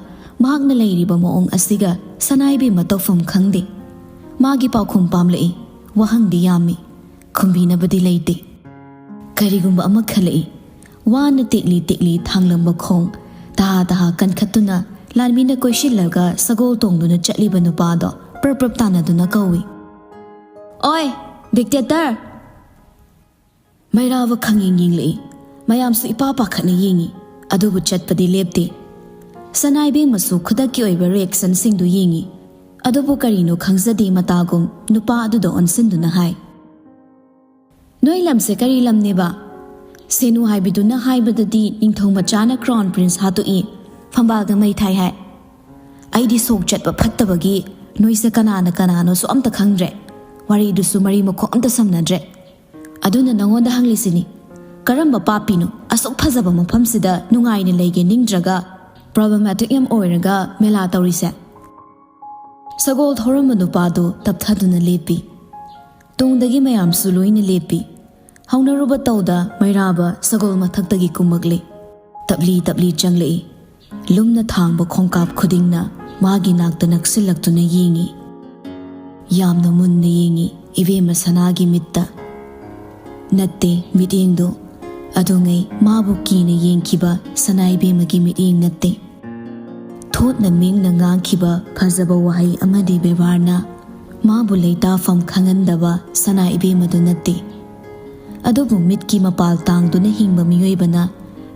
ꯃꯍꯥꯛꯅ ꯂꯩꯔꯤꯕ ꯃꯑꯣꯡ ꯑꯁꯤꯒ ꯁꯅꯥꯏꯕꯦꯝꯃ ꯇꯧꯐꯝ ꯈꯪꯗꯦ꯫ ꯃꯥꯒꯤ ꯄꯥꯎꯈꯨꯝ ꯄꯥꯝꯂꯛꯏ꯫ ꯋꯥꯍꯪꯗꯤ ꯌꯥꯝꯃꯤ, ꯈꯨꯝꯕꯤꯅꯕꯗꯤ ꯂꯩꯇꯦ꯫ ꯀꯔꯤꯒꯨꯝꯕ ꯑꯃ ꯈꯜꯂꯛꯏ꯫ ꯋꯥꯅ ꯇꯦꯛꯂꯤ ꯇꯦꯛꯂꯤ ꯊꯥꯡꯂꯝꯕ ꯈꯣꯡ ꯇꯍꯥ ꯇꯍꯥ ꯀꯟꯈꯠꯇꯨꯅ ꯂꯥꯟꯃꯤꯅ ꯀꯣꯏꯁꯤꯜꯂꯒ ꯁꯒꯣꯜ ꯇꯣꯡꯗꯨꯅ ꯆꯠꯂꯤꯕ ꯅꯨꯄꯥꯗꯣ ꯄ꯭ꯔꯞ ꯄ꯭ꯔꯞ ꯇꯥꯟꯅꯗꯨꯅ ꯀꯧꯏ꯫ "ꯑꯣꯏ, dictator!" ꯃꯩꯔꯥꯕ ꯈꯪꯌꯦꯡ ꯌꯦꯡꯂꯛꯏ꯫ ꯃꯌꯥꯝꯁꯨ ꯏꯄꯥ ꯄꯥꯈꯠꯅ ꯌꯦꯡꯉꯤ, ꯑꯗꯨꯕꯨ ꯆꯠꯄꯗꯤ ꯂꯦꯞꯇꯦ꯫ ꯁꯅꯥꯏꯕꯦꯝꯃꯁꯨ ꯈꯨꯗꯛꯀꯤ ꯑꯣꯏꯕ reactionꯁꯤꯡꯗꯨ ꯌꯦꯡꯉꯤ, ꯑꯗꯨꯕꯨ ꯀꯔꯤꯅꯣ ꯈꯪꯖꯗꯦ ꯃꯇꯥꯒꯨꯝ ꯅꯨꯄꯥ ꯑꯗꯨꯗ ꯑꯣꯟꯁꯤꯟꯗꯨꯅ ꯍꯥꯏ, "ꯅꯣꯏ ꯂꯝꯁꯦ ꯀꯔꯤ ꯂꯝꯅꯦꯕ? ꯁꯦꯅꯨ ꯍꯥꯏꯕꯤꯗꯨꯅ ꯍꯥꯏꯕꯗꯗꯤ ꯅꯤꯡꯊꯧ ꯃꯆꯥꯅ Crown Prince ꯍꯥꯠꯇꯣꯛꯏ, ꯐꯝꯕꯥꯜꯗ ꯃꯩ ꯊꯥꯏ ꯍꯥꯏ꯫ ꯑꯩꯗꯤ ꯁꯣꯛ ꯆꯠꯄ ꯐꯠꯇꯕꯒꯤ ꯅꯣꯏꯁꯦ ꯀꯅꯥꯅ ꯀꯅꯥꯅꯣꯁꯨ ꯑꯝꯇ ꯈꯪꯗ꯭ꯔꯦ, ꯋꯥꯔꯤꯗꯨꯁꯨ ꯃꯔꯤ ꯃꯈꯣꯡ ꯑꯝꯇ ꯁꯝꯅꯗ꯭ꯔꯦ꯫ ꯑꯗꯨꯅ ꯅꯉꯣꯟꯗ ꯍꯪꯂꯤꯁꯤꯅꯤ, ꯀꯔꯝꯕ ꯄꯥꯄꯤꯅꯣ ꯑꯁꯨꯛ ꯐꯖꯕ ꯃꯐꯝꯁꯤꯗ ꯅꯨꯡꯉꯥꯏꯅ ꯂꯩꯒꯦ ꯅꯤꯡꯗ꯭ꯔꯒ problematic ꯌꯥꯝ ꯑꯣꯏꯔꯒ ꯃꯦꯂꯥ ꯇꯧꯔꯤꯁꯦ?" ꯁꯒꯣꯜ ꯊꯧꯔꯝꯕ ꯅꯨꯄꯥꯗꯨ ꯇꯞꯊꯗꯨꯅ ꯂꯦꯞꯄꯤ꯫ ꯇꯨꯡꯗꯒꯤ ꯃꯌꯥꯝꯁꯨ ꯂꯣꯏꯅ ꯂꯦꯞꯄꯤ꯫ ꯍꯧꯅꯔꯨꯕ ꯇꯧꯗ ꯃꯩꯔꯥꯕ ꯁꯒꯣꯜ ꯃꯊꯛꯇꯒꯤ ꯀꯨꯝꯃꯛꯂꯤ꯫ ꯇꯞꯂꯤ ꯇꯞꯂꯤ ꯆꯪꯂꯛꯏ꯫ ꯂꯨꯝꯅ ꯊꯥꯡꯕ ꯈꯣꯡꯀꯥꯞ ꯈꯨꯗꯤꯡꯅ ꯃꯥꯒꯤ ꯅꯥꯛꯇ ꯅꯛꯁꯤꯜꯂꯛꯇꯨꯅ ꯌꯦꯡꯉꯤ꯫ ꯌꯥꯝꯅ ꯃꯨꯟꯅ ꯌꯦꯡꯉꯤ ꯏꯕꯦꯝꯃ ꯁꯅꯥꯒꯤ ꯃꯤꯠꯇ꯫ ꯅꯠꯇꯦ, ꯃꯤꯠꯌꯦꯡꯗꯨ ꯑꯗꯨꯉꯩ ꯃꯥꯕꯨ ꯀꯤꯅ ꯌꯦꯡꯈꯤꯕ ꯁꯅꯥ ꯏꯕꯦꯝꯃꯒꯤ ꯃꯤꯠꯌꯦꯡ ꯅꯠꯇꯦ꯫ ꯊꯣꯠꯅ ꯃꯤꯡꯅ ꯉꯥꯡꯈꯤꯕ ꯐꯖꯕ ꯋꯥꯍꯩ ꯑꯃꯗꯤ ꯕꯦꯕꯥꯔꯅ ꯃꯥꯕꯨ ꯂꯩꯇꯥꯐꯝ ꯈꯪꯍꯟꯗꯕ ꯁꯅꯥ ꯏꯕꯦꯝꯃꯗꯨ ꯅꯠꯇꯦ꯫ ꯑꯗꯨꯕꯨ ꯃꯤꯠꯀꯤ ꯃꯄꯥꯜ ꯇꯥꯡꯗꯨꯅ ꯍꯤꯡꯕ ꯃꯤꯑꯣꯏꯕꯅ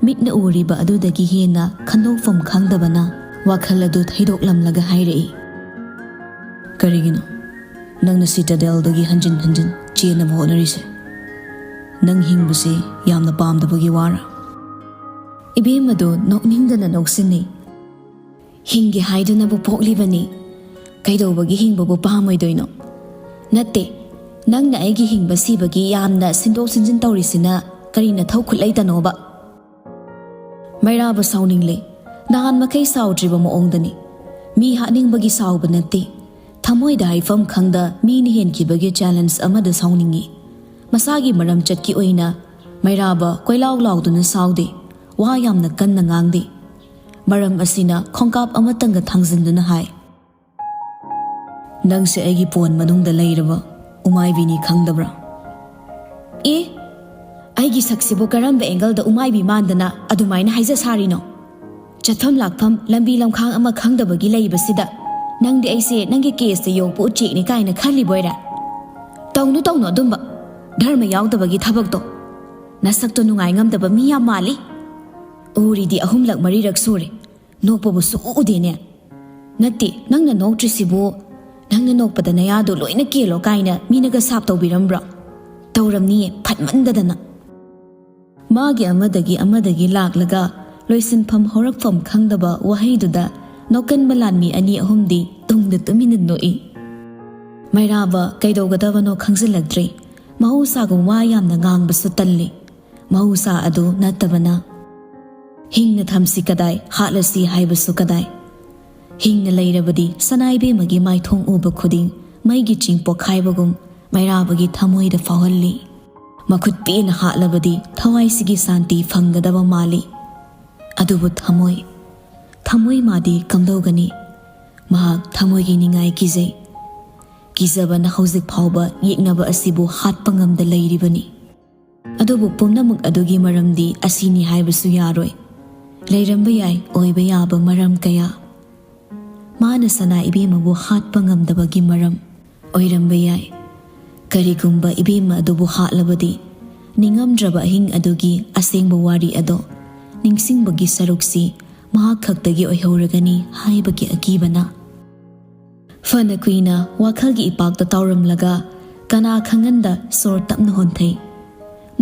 ꯃꯤꯠꯅ ꯎꯔꯤꯕ ꯑꯗꯨꯗꯒꯤ ꯍꯦꯟꯅ ꯈꯟꯗꯣꯛꯐꯝ ꯈꯪꯗꯕꯅ ꯋꯥꯈꯜ ꯑꯗꯨ ꯊꯩꯗꯣꯛꯂꯝꯂꯒ ꯍꯥꯏꯔꯛꯏ, "ꯀꯔꯤꯒꯤꯅꯣ ꯅꯪꯅ Citadelꯗꯒꯤ ꯍꯟꯖꯤꯟ ꯍꯟꯖꯤꯟ ꯆꯦꯟꯅꯕ ꯍꯣꯠꯅꯔꯤꯁꯦ? ꯅꯪ ꯍꯤꯡꯕꯁꯤ ꯌꯥꯝꯅ ꯄꯥꯝꯗꯕꯒꯤ ꯋꯥꯔꯥ?" ꯏꯕꯦꯝꯃꯗꯨ ꯅꯣꯛꯅꯤꯡꯗꯅ ꯅꯣꯛꯁꯤꯟꯅꯩ꯫ "ꯍꯤꯡꯒꯦ ꯍꯥꯏꯗꯨꯅꯕꯨ ꯄꯣꯛꯂꯤꯕꯅꯤ꯫ ꯀꯩꯗꯧꯕꯒꯤ ꯍꯤꯡꯕꯕꯨ ꯄꯥꯝꯃꯣꯏꯗꯣꯏꯅꯣ? ꯅꯠꯇꯦ, ꯅꯪꯅ ꯑꯩꯒꯤ ꯍꯤꯡꯕ ꯁꯤꯕꯒꯤ ꯌꯥꯝꯅ ꯁꯤꯟꯗꯣꯛ ꯁꯤꯟꯖꯤꯟ ꯇꯧꯔꯤꯁꯤꯅ ꯀꯔꯤ ꯅꯊꯧ ꯈꯨꯠ ꯂꯩꯇꯅꯣꯕ? ꯃꯩꯔꯥꯕ ꯁꯥꯎꯅꯤꯡꯂꯦ꯫ ꯅꯍꯥꯟ ꯃꯈꯩ ꯁꯥꯎꯗ꯭ꯔꯤꯕ ꯃꯑꯣꯡꯗꯅꯤ꯫ ꯃꯤ ꯍꯥꯠꯅꯤꯡꯕꯒꯤ ꯁꯥꯎꯕ ꯅꯠꯇꯦ, ꯊꯃꯣꯏꯗ ꯍꯥꯏꯐꯝ ꯈꯪꯗ ꯃꯤꯅ ꯍꯦꯟꯈꯤꯕꯒꯤ ꯆꯦꯂꯦꯟꯖ ꯑꯃꯗ ꯁꯥꯎꯅꯤꯡꯏ꯫ ꯃꯁꯥꯒꯤ ꯃꯔꯝ ꯆꯠꯀꯤ ꯑꯣꯏꯅ ꯃꯩꯔꯥꯕ ꯀꯣꯏꯂꯥꯎ ꯂꯥꯎꯗꯨꯅ ꯁꯥꯎꯗꯦ, ꯋꯥ ꯌꯥꯝꯅ ꯀꯟꯅ ꯉꯥꯡꯗꯦ꯫ ꯃꯔꯝ ꯑꯁꯤꯅ ꯈꯣꯡꯀꯥꯞ ꯑꯃꯇꯪꯒ ꯊꯥꯡꯖꯤꯟꯗꯨꯅ ꯍꯥꯏ, "ꯅꯪꯁꯦ ꯑꯩꯒꯤ ꯄꯣꯟ ꯃꯅꯨꯡꯗ ꯂꯩꯔꯕ ꯎꯃꯥꯏꯕꯤꯅꯤ ꯈꯪꯗꯕ꯭ꯔꯥ?" "ꯑꯦ, ꯑꯩꯒꯤ ꯁꯛꯁꯤꯕꯨ ꯀꯔꯝꯕ ꯑꯦꯡꯒꯜꯗ ꯎꯃꯥꯏꯕꯤ ꯃꯥꯟꯗꯅ ꯑꯗꯨꯃꯥꯏꯅ ꯍꯥꯏꯖ ꯁꯥꯔꯤꯅꯣ? ꯆꯠꯐꯝ ꯂꯥꯛꯐꯝ ꯂꯝꯕꯤ ꯂꯝꯈꯥꯡ ꯑꯃ ꯈꯪꯗꯕꯒꯤ ꯂꯩꯕꯁꯤꯗ ꯅꯪꯗꯤ ꯑꯩꯁꯦ ꯅꯪꯒꯤ ꯀꯦꯖꯇ ꯌꯣꯛꯄ ꯎꯆꯦꯛꯅꯤ ꯀꯥꯏꯅ ꯈꯜꯂꯤꯕꯣꯏꯔꯦ? ꯇꯧꯅꯨ, ꯇꯧꯅꯨ ꯑꯗꯨꯝꯕ꯫ ꯙꯔꯃ ꯌꯥꯎꯗꯕꯒꯤ ꯊꯕꯛꯇꯣ꯫ ꯅꯁꯛꯇꯣ ꯅꯨꯡꯉꯥꯏ ꯉꯝꯗꯕ ꯃꯤ ꯌꯥꯝ ꯃꯥꯜꯂꯤ꯫ ꯎꯔꯤꯗꯤ ꯑꯍꯨꯝꯂꯛ ꯃꯔꯤꯔꯛ ꯁꯨꯔꯦ, ꯅꯣꯛꯄꯕꯨ ꯁꯨꯛꯎ ꯎꯗꯦꯅꯦ꯫ ꯅꯠꯇꯦ, ꯅꯪꯅ ꯅꯣꯛꯇ꯭ꯔꯤꯁꯤꯕꯨ, ꯅꯪꯅ ꯅꯣꯛꯄꯗ ꯅꯌꯥꯗꯣ ꯂꯣꯏꯅ ꯀꯦꯜꯂꯣ ꯀꯥꯏꯅ ꯃꯤꯅꯒ ꯁꯥꯞ ꯇꯧꯕꯤꯔꯝꯕ꯭ꯔꯣ? ꯇꯧꯔꯝꯅꯤꯌꯦ, ꯐꯠꯃꯟꯗꯗꯅ꯫" ꯃꯥꯒꯤ ꯑꯃꯗꯒꯤ ꯑꯃꯗꯒꯤ ꯂꯥꯛꯂꯒ ꯂꯣꯏꯁꯤꯟꯐꯝ ꯍꯧꯔꯛꯐꯝ ꯈꯪꯗꯕ ꯋꯥꯍꯩꯗꯨꯗ ꯅꯣꯛꯀꯟꯕ ꯂꯥꯟꯃꯤ ꯑꯅꯤ ꯑꯍꯨꯝꯗꯤ ꯇꯨꯡꯗ ꯇꯨꯃꯤꯟꯅ ꯅꯣꯛꯏ꯫ ꯃꯩꯔꯥꯕ ꯀꯩꯗꯧꯒꯗꯕꯅꯣ ꯈꯪꯖꯤꯜꯂꯛꯇ꯭ꯔꯦ꯫ ꯃꯍꯧꯁꯥꯒꯨꯝ ꯋꯥ ꯌꯥꯝꯅ ꯉꯥꯡꯕꯁꯨ ꯇꯜꯂꯤ꯫ ꯃꯍꯧꯁꯥ ꯑꯗꯨ ꯅꯠꯇꯕꯅ꯫ "ꯍꯤꯡꯅ ꯊꯝꯁꯤ ꯀꯗꯥꯏ, ꯍꯥꯠꯂꯁꯤ ꯍꯥꯏꯕꯁꯨ ꯀꯗꯥꯏ?" ꯍꯤꯡꯅ ꯂꯩꯔꯕꯗꯤ ꯁꯅꯥꯏꯕꯦꯝꯃꯒꯤ ꯃꯥꯏꯊꯣꯡ ꯎꯕ ꯈꯨꯗꯤꯡ ꯃꯩꯒꯤ ꯆꯤꯡ ꯄꯣꯛꯈꯥꯏꯕꯒꯨꯝ ꯃꯩꯔꯥꯕꯒꯤ ꯊꯃꯣꯏꯗ ꯐꯥꯎꯍꯜꯂꯤ꯫ ꯃꯈꯨꯠ ꯄꯦꯟꯅ ꯍꯥꯠꯂꯕꯗꯤ ꯊꯋꯥꯏꯁꯤꯒꯤ ꯁꯥꯟꯇꯤ ꯐꯪꯒꯗꯕ ꯃꯥꯜꯂꯤ꯫ ꯑꯗꯨꯕꯨ ꯊꯃꯣꯏ, ꯊꯃꯣꯏ ꯃꯥꯗꯤ ꯀꯝꯗꯧꯒꯅꯤ? ꯃꯍꯥꯛ ꯊꯃꯣꯏꯒꯤ ꯅꯤꯡꯉꯥꯏ ꯀꯤꯖꯩ꯫ ꯀꯤꯖꯕꯅ ꯍꯧꯖꯤꯛ ꯐꯥꯎꯕ ꯌꯦꯛꯅꯕ ꯑꯁꯤꯕꯨ ꯍꯥꯠꯄ ꯉꯝꯗ ꯂꯩꯔꯤꯕꯅꯤ꯫ ꯑꯗꯨꯕꯨ ꯄꯨꯝꯅꯃꯛ ꯑꯗꯨꯒꯤ ꯃꯔꯝꯗꯤ ꯑꯁꯤꯅꯤ ꯍꯥꯏꯕꯁꯨ ꯌꯥꯔꯣꯏ꯫ ꯂꯩꯔꯝꯕ ꯌꯥꯏ ꯑꯣꯏꯕ ꯌꯥꯕ ꯃꯔꯝ ꯀꯌꯥ꯫ ꯃꯥꯅ ꯁꯅꯥ ꯏꯕꯦꯝꯃꯕꯨ ꯍꯥꯠꯄ ꯉꯝꯗꯕꯒꯤ ꯃꯔꯝ ꯑꯣꯏꯔꯝꯕ ꯌꯥꯏ꯫ ꯀꯔꯤꯒꯨꯝꯕ ꯏꯕꯦꯝꯃ ꯑꯗꯨꯕꯨ ꯍꯥꯠꯂꯕꯗꯤ, ꯅꯤꯡꯉꯝꯗ꯭ꯔꯕ ꯑꯍꯤꯡ ꯑꯗꯨꯒꯤ ꯑꯁꯦꯡꯕ ꯋꯥꯔꯤ ꯑꯗꯣ ꯅꯤꯡꯁꯤꯡꯕꯒꯤ ꯁꯔꯨꯛꯁꯤ ꯃꯍꯥꯛ ꯈꯛꯇꯒꯤ ꯑꯣꯏꯍꯧꯔꯒꯅꯤ ꯍꯥꯏꯕꯒꯤ ꯑꯀꯤꯕꯅ꯫ ꯐꯅ ꯀꯨꯏꯅ ꯋꯥꯈꯜꯒꯤ ꯏꯄꯥꯛꯇ ꯇꯥꯎꯔꯝꯂꯒ ꯀꯅꯥ ꯈꯪꯍꯟꯗ ꯁꯣꯔ ꯇꯞꯅ ꯍꯣꯟꯊꯩ꯫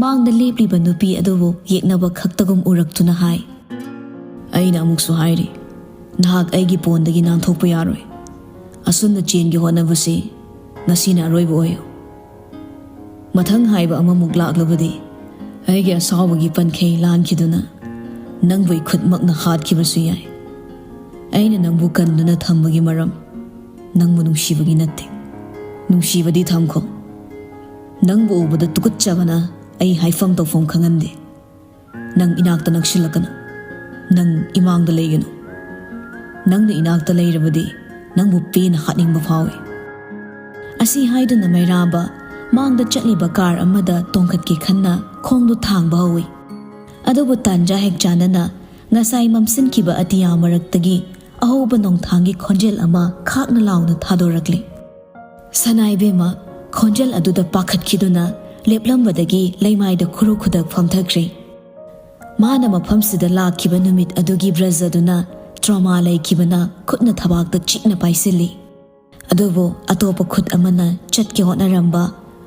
ꯃꯥꯡꯗ ꯂꯦꯞꯂꯤꯕ ꯅꯨꯄꯤ ꯑꯗꯨꯕꯨ ꯌꯦꯛꯅꯕ ꯈꯛꯇꯒꯨꯝ ꯎꯔꯛꯇꯨꯅ ꯍꯥꯏ, "ꯑꯩꯅ ꯑꯃꯨꯛꯁꯨ ꯍꯥꯏꯔꯤ, ꯅꯍꯥꯛ ꯑꯩꯒꯤ ꯄꯣꯟꯗꯒꯤ ꯅꯥꯟꯊꯣꯛꯄ ꯌꯥꯔꯣꯏ꯫ ꯑꯁꯨꯝꯅ ꯆꯦꯟꯒꯦ ꯍꯣꯠꯅꯕꯁꯤ ꯉꯁꯤꯅ ꯑꯔꯣꯏꯕ ꯑꯣꯏꯌꯨ꯫ ꯃꯊꯪ ꯍꯥꯏꯕ ꯑꯃꯃꯨꯛ ꯂꯥꯛꯂꯕꯗꯤ ꯑꯩꯒꯤ ꯑꯁꯥꯎꯕꯒꯤ ꯄꯟꯈꯩ ꯂꯥꯟꯈꯤꯗꯨꯅ ꯅꯪꯕꯨ ꯏꯈꯨꯠꯃꯛꯅ ꯍꯥꯠꯈꯤꯕꯁꯨ ꯌꯥꯏ꯫ ꯑꯩꯅ ꯅꯪꯕꯨ ꯀꯟꯗꯨꯅ ꯊꯝꯕꯒꯤ ꯃꯔꯝ ꯅꯪꯕꯨ ꯅꯨꯡꯁꯤꯕꯒꯤ ꯅꯠꯇꯦ꯫ ꯅꯨꯡꯁꯤꯕꯗꯤ ꯊꯝꯈꯣ꯫ ꯅꯪꯕꯨ ꯎꯕꯗ ꯇꯨꯀꯠꯆꯕꯅ ꯑꯩ ꯍꯥꯏꯐꯝ ꯇꯧꯐꯝ ꯈꯪꯍꯟꯗꯦ꯫ ꯅꯪ ꯏꯅꯥꯛꯇ ꯅꯛꯁꯤꯜꯂꯛꯀꯅꯨ꯫ ꯅꯪ ꯏꯃꯥꯡꯗ ꯂꯩꯒꯅꯨ꯫ ꯅꯪꯅ ꯏꯅꯥꯛꯇ ꯂꯩꯔꯕꯗꯤ ꯅꯪꯕꯨ ꯄꯦꯟꯅ ꯍꯥꯠꯅꯤꯡꯕ ꯐꯥꯎꯏ꯫ ꯑꯁꯤ ꯍꯥꯏꯗꯨꯅ ꯃꯩꯔꯥꯕ ꯃꯥꯡꯗ ꯆꯠꯂꯤꯕ ꯀꯥꯔ ꯑꯃꯗ ꯇꯣꯡꯈꯠꯀꯦ ꯈꯟꯅ ꯈꯣꯡꯗꯨ ꯊꯥꯡꯕ ꯍꯧꯏ꯫ ꯑꯗꯨꯕꯨ ꯇꯥꯟꯖꯥ ꯍꯦꯛ ꯆꯥꯅꯅ ꯉꯁꯥꯏ ꯃꯝꯁꯤꯟꯈꯤꯕ ꯑꯇꯤꯌꯥ ꯃꯔꯛꯇꯒꯤ ꯑꯍꯧꯕ ꯅꯣꯡꯊꯥꯡꯒꯤ ꯈꯣꯟꯖꯦꯜ ꯑꯃ ꯈꯥꯛꯅ ꯂꯥꯎꯅ ꯊꯥꯗꯣꯔꯛꯂꯤ꯫ ꯁꯅꯥ ꯏꯕꯦꯝꯃ ꯈꯣꯟꯖꯦꯜ ꯑꯗꯨꯗ ꯄꯥꯈꯠꯈꯤꯗꯨꯅ ꯂꯦꯞꯂꯝꯕꯗꯒꯤ ꯂꯩꯃꯥꯏꯗ ꯈꯨꯔꯨ ꯈꯨꯗꯛ ꯐꯝꯊꯈ꯭ꯔꯦ꯫ ꯃꯥꯅ ꯃꯐꯝꯁꯤꯗ ꯂꯥꯛꯈꯤꯕ ꯅꯨꯃꯤꯠ ꯑꯗꯨꯒꯤ ꯕ꯭ꯔꯖꯗꯨꯅ ꯇ꯭ꯔꯣꯃꯥ ꯂꯩꯈꯤꯕꯅ ꯈꯨꯠꯅ ꯊꯕꯥꯛꯇ ꯆꯤꯛꯅ ꯄꯥꯏꯁꯤꯜꯂꯤ꯫ ꯑꯗꯨꯕꯨ ꯑꯇꯣꯞꯄ ꯈꯨꯠ ꯑꯃꯅ ꯆꯠꯀꯦ ꯍꯣꯠꯅꯔꯝꯕ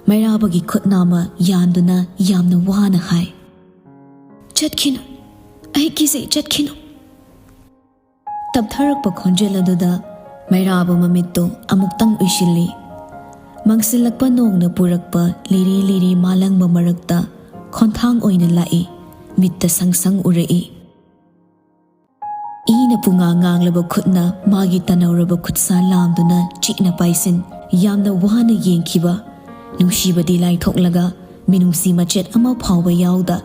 ꯃꯩꯔꯥꯕꯒꯤ ꯈꯨꯠ ꯅꯥꯝꯃ ꯌꯥꯟꯗꯨꯅ ꯌꯥꯝꯅ ꯋꯥꯅ ꯍꯥꯏ, "ꯆꯠꯈꯤꯅꯨ, ꯑꯩ ꯀꯤꯖꯩ, ꯆꯠꯈꯤꯅꯨ!" ꯇꯞꯊꯔꯛꯄ ꯈꯣꯟꯖꯦꯜ ꯑꯗꯨꯗ ꯃꯩꯔꯥꯕ ꯃꯃꯤꯠꯇꯨ ꯑꯃꯨꯛꯇꯪ ꯎꯏꯁꯤꯜꯂꯤ꯫ ꯃꯪꯁꯤꯜꯂꯛꯄ ꯅꯣꯡꯅ ꯄꯨꯔꯛꯄ ꯂꯤꯔꯤ ꯂꯤꯔꯤ ꯃꯥꯂꯪꯕ ꯃꯔꯛꯇ ꯈꯣꯟꯊꯥꯡ ꯑꯣꯏꯅ ꯂꯥꯛꯏ, ꯃꯤꯠꯇ ꯁꯪ ꯁꯪ ꯎꯔꯛꯏ꯫ ꯏꯅ ꯄꯨꯡꯉꯥꯡ ꯉꯥꯡꯂꯕ ꯈꯨꯠꯅ ꯃꯥꯒꯤ ꯇꯅꯧꯔꯕ ꯈꯨꯠꯁꯥ ꯂꯥꯝꯗꯨꯅ ꯆꯤꯛꯅ ꯄꯥꯏꯁꯤꯟ ꯌꯥꯝꯅ ꯋꯥꯅ ꯌꯦꯡꯈꯤꯕ, ꯅꯨꯡꯁꯤꯕꯗꯤ ꯂꯥꯏꯊꯣꯛꯂꯒ ꯃꯤꯅꯨꯡꯁꯤ ꯃꯆꯦꯠ ꯑꯃ ꯐꯥꯎꯕ ꯌꯥꯎꯗ,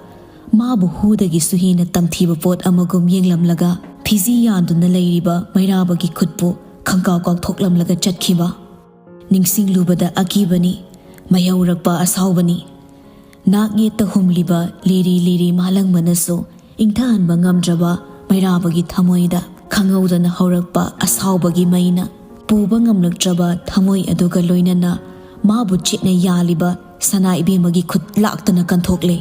ꯃꯥꯕꯨ ꯍꯨꯗꯒꯤꯁꯨ ꯍꯦꯟꯅ ꯇꯝꯊꯤꯕ ꯄꯣꯠ ꯑꯃꯒꯨꯝ ꯌꯦꯡꯂꯝꯂꯒ ꯐꯤꯖꯤ ꯌꯥꯟꯗꯨꯅ ꯂꯩꯔꯤꯕ ꯃꯩꯔꯥꯕꯒꯤ ꯈꯨꯠꯄꯨ ꯈꯪꯀꯥꯎ ꯀꯥꯎꯊꯣꯛꯂꯝꯂꯒ ꯆꯠꯈꯤꯕ꯫ ꯅꯤꯡꯁꯤꯡꯂꯨꯕꯗ ꯑꯀꯤꯕꯅꯤ, ꯃꯩꯍꯧꯔꯛꯄ ꯑꯁꯥꯎꯕꯅꯤ꯫ ꯅꯥꯛ ꯌꯦꯠꯇ ꯍꯨꯝꯂꯤꯕ ꯂꯤꯔꯤ ꯂꯤꯔꯤ ꯃꯥꯂꯪꯕꯅꯁꯨ ꯏꯪꯊꯍꯟꯕ ꯉꯝꯗ꯭ꯔꯕ ꯃꯩꯔꯥꯕꯒꯤ ꯊꯃꯣꯏꯗ ꯈꯪꯍꯧꯗꯅ ꯍꯧꯔꯛꯄ ꯑꯁꯥꯎꯕꯒꯤ ꯃꯩꯅ ꯄꯨꯕ ꯉꯝꯂꯛꯇ꯭ꯔꯕ ꯊꯃꯣꯏ ꯑꯗꯨꯒ ꯂꯣꯏꯅꯅ ꯃꯥꯕꯨ ꯆꯤꯠꯅ ꯌꯥꯜꯂꯤꯕ ꯁꯅꯥ ꯏꯕꯦꯝꯃꯒꯤ ꯈꯨꯠ ꯂꯥꯛꯇꯅ ꯀꯟꯊꯣꯛꯂꯦ꯫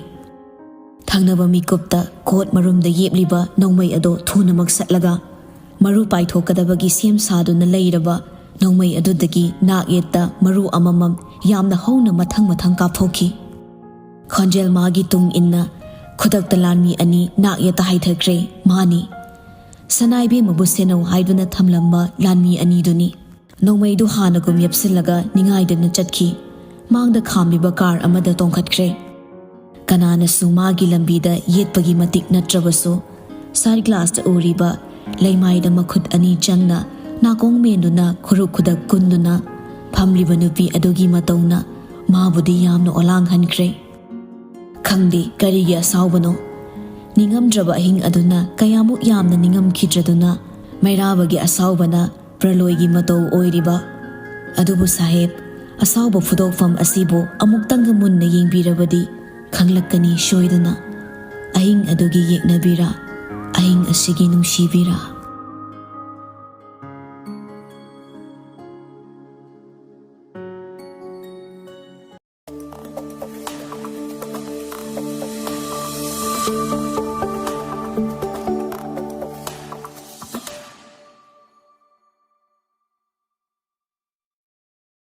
ꯊꯪꯅꯕ ꯃꯤꯀꯨꯞꯇ ꯀꯣꯠ ꯃꯔꯨꯝꯗ ꯌꯦꯞꯂꯤꯕ ꯅꯣꯡꯃꯩ ꯑꯗꯨ ꯊꯨꯅꯃꯛ ꯁꯠꯂꯒ ꯃꯔꯨ ꯄꯥꯏꯊꯣꯛꯀꯗꯕꯒꯤ ꯁꯦꯝ ꯁꯥꯗꯨꯅ ꯂꯩꯔꯕ ꯅꯣꯡꯃꯩ ꯑꯗꯨꯗꯒꯤ ꯅꯥꯛ ꯌꯦꯠꯇ ꯃꯔꯨ ꯑꯃꯃꯝ ꯌꯥꯝꯅ ꯍꯧꯅ ꯃꯊꯪ ꯃꯊꯪ ꯀꯥꯞꯊꯣꯛꯈꯤ꯫ ꯈꯣꯟꯖꯦꯜ ꯃꯥꯒꯤ ꯇꯨꯡ ꯏꯟꯅ ꯈꯨꯗꯛꯇ ꯂꯥꯟꯃꯤ ꯑꯅꯤ ꯅꯥꯛ ꯌꯦꯠꯇ ꯍꯥꯏꯊꯈ꯭ꯔꯦ꯫ ꯃꯥꯅꯤ, ꯁꯅꯥ ꯏꯕꯦꯝꯃꯕꯨ ꯁꯦꯟꯅꯧ ꯍꯥꯏꯗꯨꯅ ꯊꯝꯂꯝꯕ ꯂꯥꯟꯃꯤ ꯑꯅꯤꯗꯨꯅꯤ꯫ ꯅꯣꯡꯃꯩꯗꯨ ꯍꯥꯟꯅꯒꯨꯝ ꯌꯦꯞꯁꯤꯜꯂꯒ ꯅꯤꯡꯉꯥꯏꯗꯅ ꯆꯠꯈꯤ꯫ ꯃꯥꯡꯗ ꯈꯥꯝꯂꯤꯕ ꯀꯥꯔ ꯑꯃꯗ ꯇꯣꯡꯈꯠꯈ꯭ꯔꯦ꯫ ꯀꯅꯥꯅꯁꯨ ꯃꯥꯒꯤ ꯂꯝꯕꯤꯗ ꯌꯦꯠꯄꯒꯤ ꯃꯇꯤꯛ ꯅꯠꯇ꯭ꯔꯕꯁꯨ, ꯁꯥꯏꯠ ꯒ꯭ꯂꯥꯁꯇ ꯎꯔꯤꯕ ꯂꯩꯃꯥꯏꯗ ꯃꯈꯨꯠ ꯑꯅꯤ ꯆꯪꯅ ꯅꯥꯀꯣꯡ ꯃꯦꯟꯗꯨꯅ ꯈꯨꯔꯨ ꯈꯨꯗꯛ ꯀꯨꯟꯗꯨꯅ ꯐꯝꯂꯤꯕ ꯅꯨꯄꯤ ꯑꯗꯨꯒꯤ ꯃꯇꯧꯅ ꯃꯥꯕꯨꯗꯤ ꯌꯥꯝꯅ ꯑꯣꯂꯥꯡꯍꯟꯈ꯭ꯔꯦ꯫ ꯈꯪꯗꯦ ꯀꯔꯤꯒꯤ ꯑꯁꯥꯎꯕꯅꯣ, ꯅꯤꯡꯉꯝꯗ꯭ꯔꯕ ꯑꯍꯤꯡ ꯑꯗꯨꯅ ꯀꯌꯥꯃꯨꯛ ꯌꯥꯝꯅ ꯅꯤꯡꯉꯝꯈꯤꯗ꯭ꯔꯗꯨꯅ ꯃꯩꯔꯥꯕꯒꯤ ꯑꯁꯥꯎꯕꯅ ꯄ꯭ꯔꯂꯣꯏꯒꯤ ꯃꯇꯧ ꯑꯣꯏꯔꯤꯕ꯫ ꯑꯗꯨꯕꯨ ꯁꯥꯍꯦꯕ, ꯑꯁꯥꯎꯕ ꯐꯨꯗꯣꯛꯐꯝ ꯑꯁꯤꯕꯨ ꯑꯃꯨꯛꯇꯪꯒ ꯃꯨꯟꯅ ꯌꯦꯡꯕꯤꯔꯕꯗꯤ ꯈꯪꯂꯛꯀꯅꯤ ꯁꯣꯏꯗꯅ꯫ ꯑꯍꯤꯡ ꯑꯗꯨꯒꯤ ꯌꯦꯛꯅꯕꯤꯔꯥ, ꯑꯍꯤꯡ ꯑꯁꯤꯒꯤ ꯅꯨꯡꯁꯤꯕꯤꯔꯥ?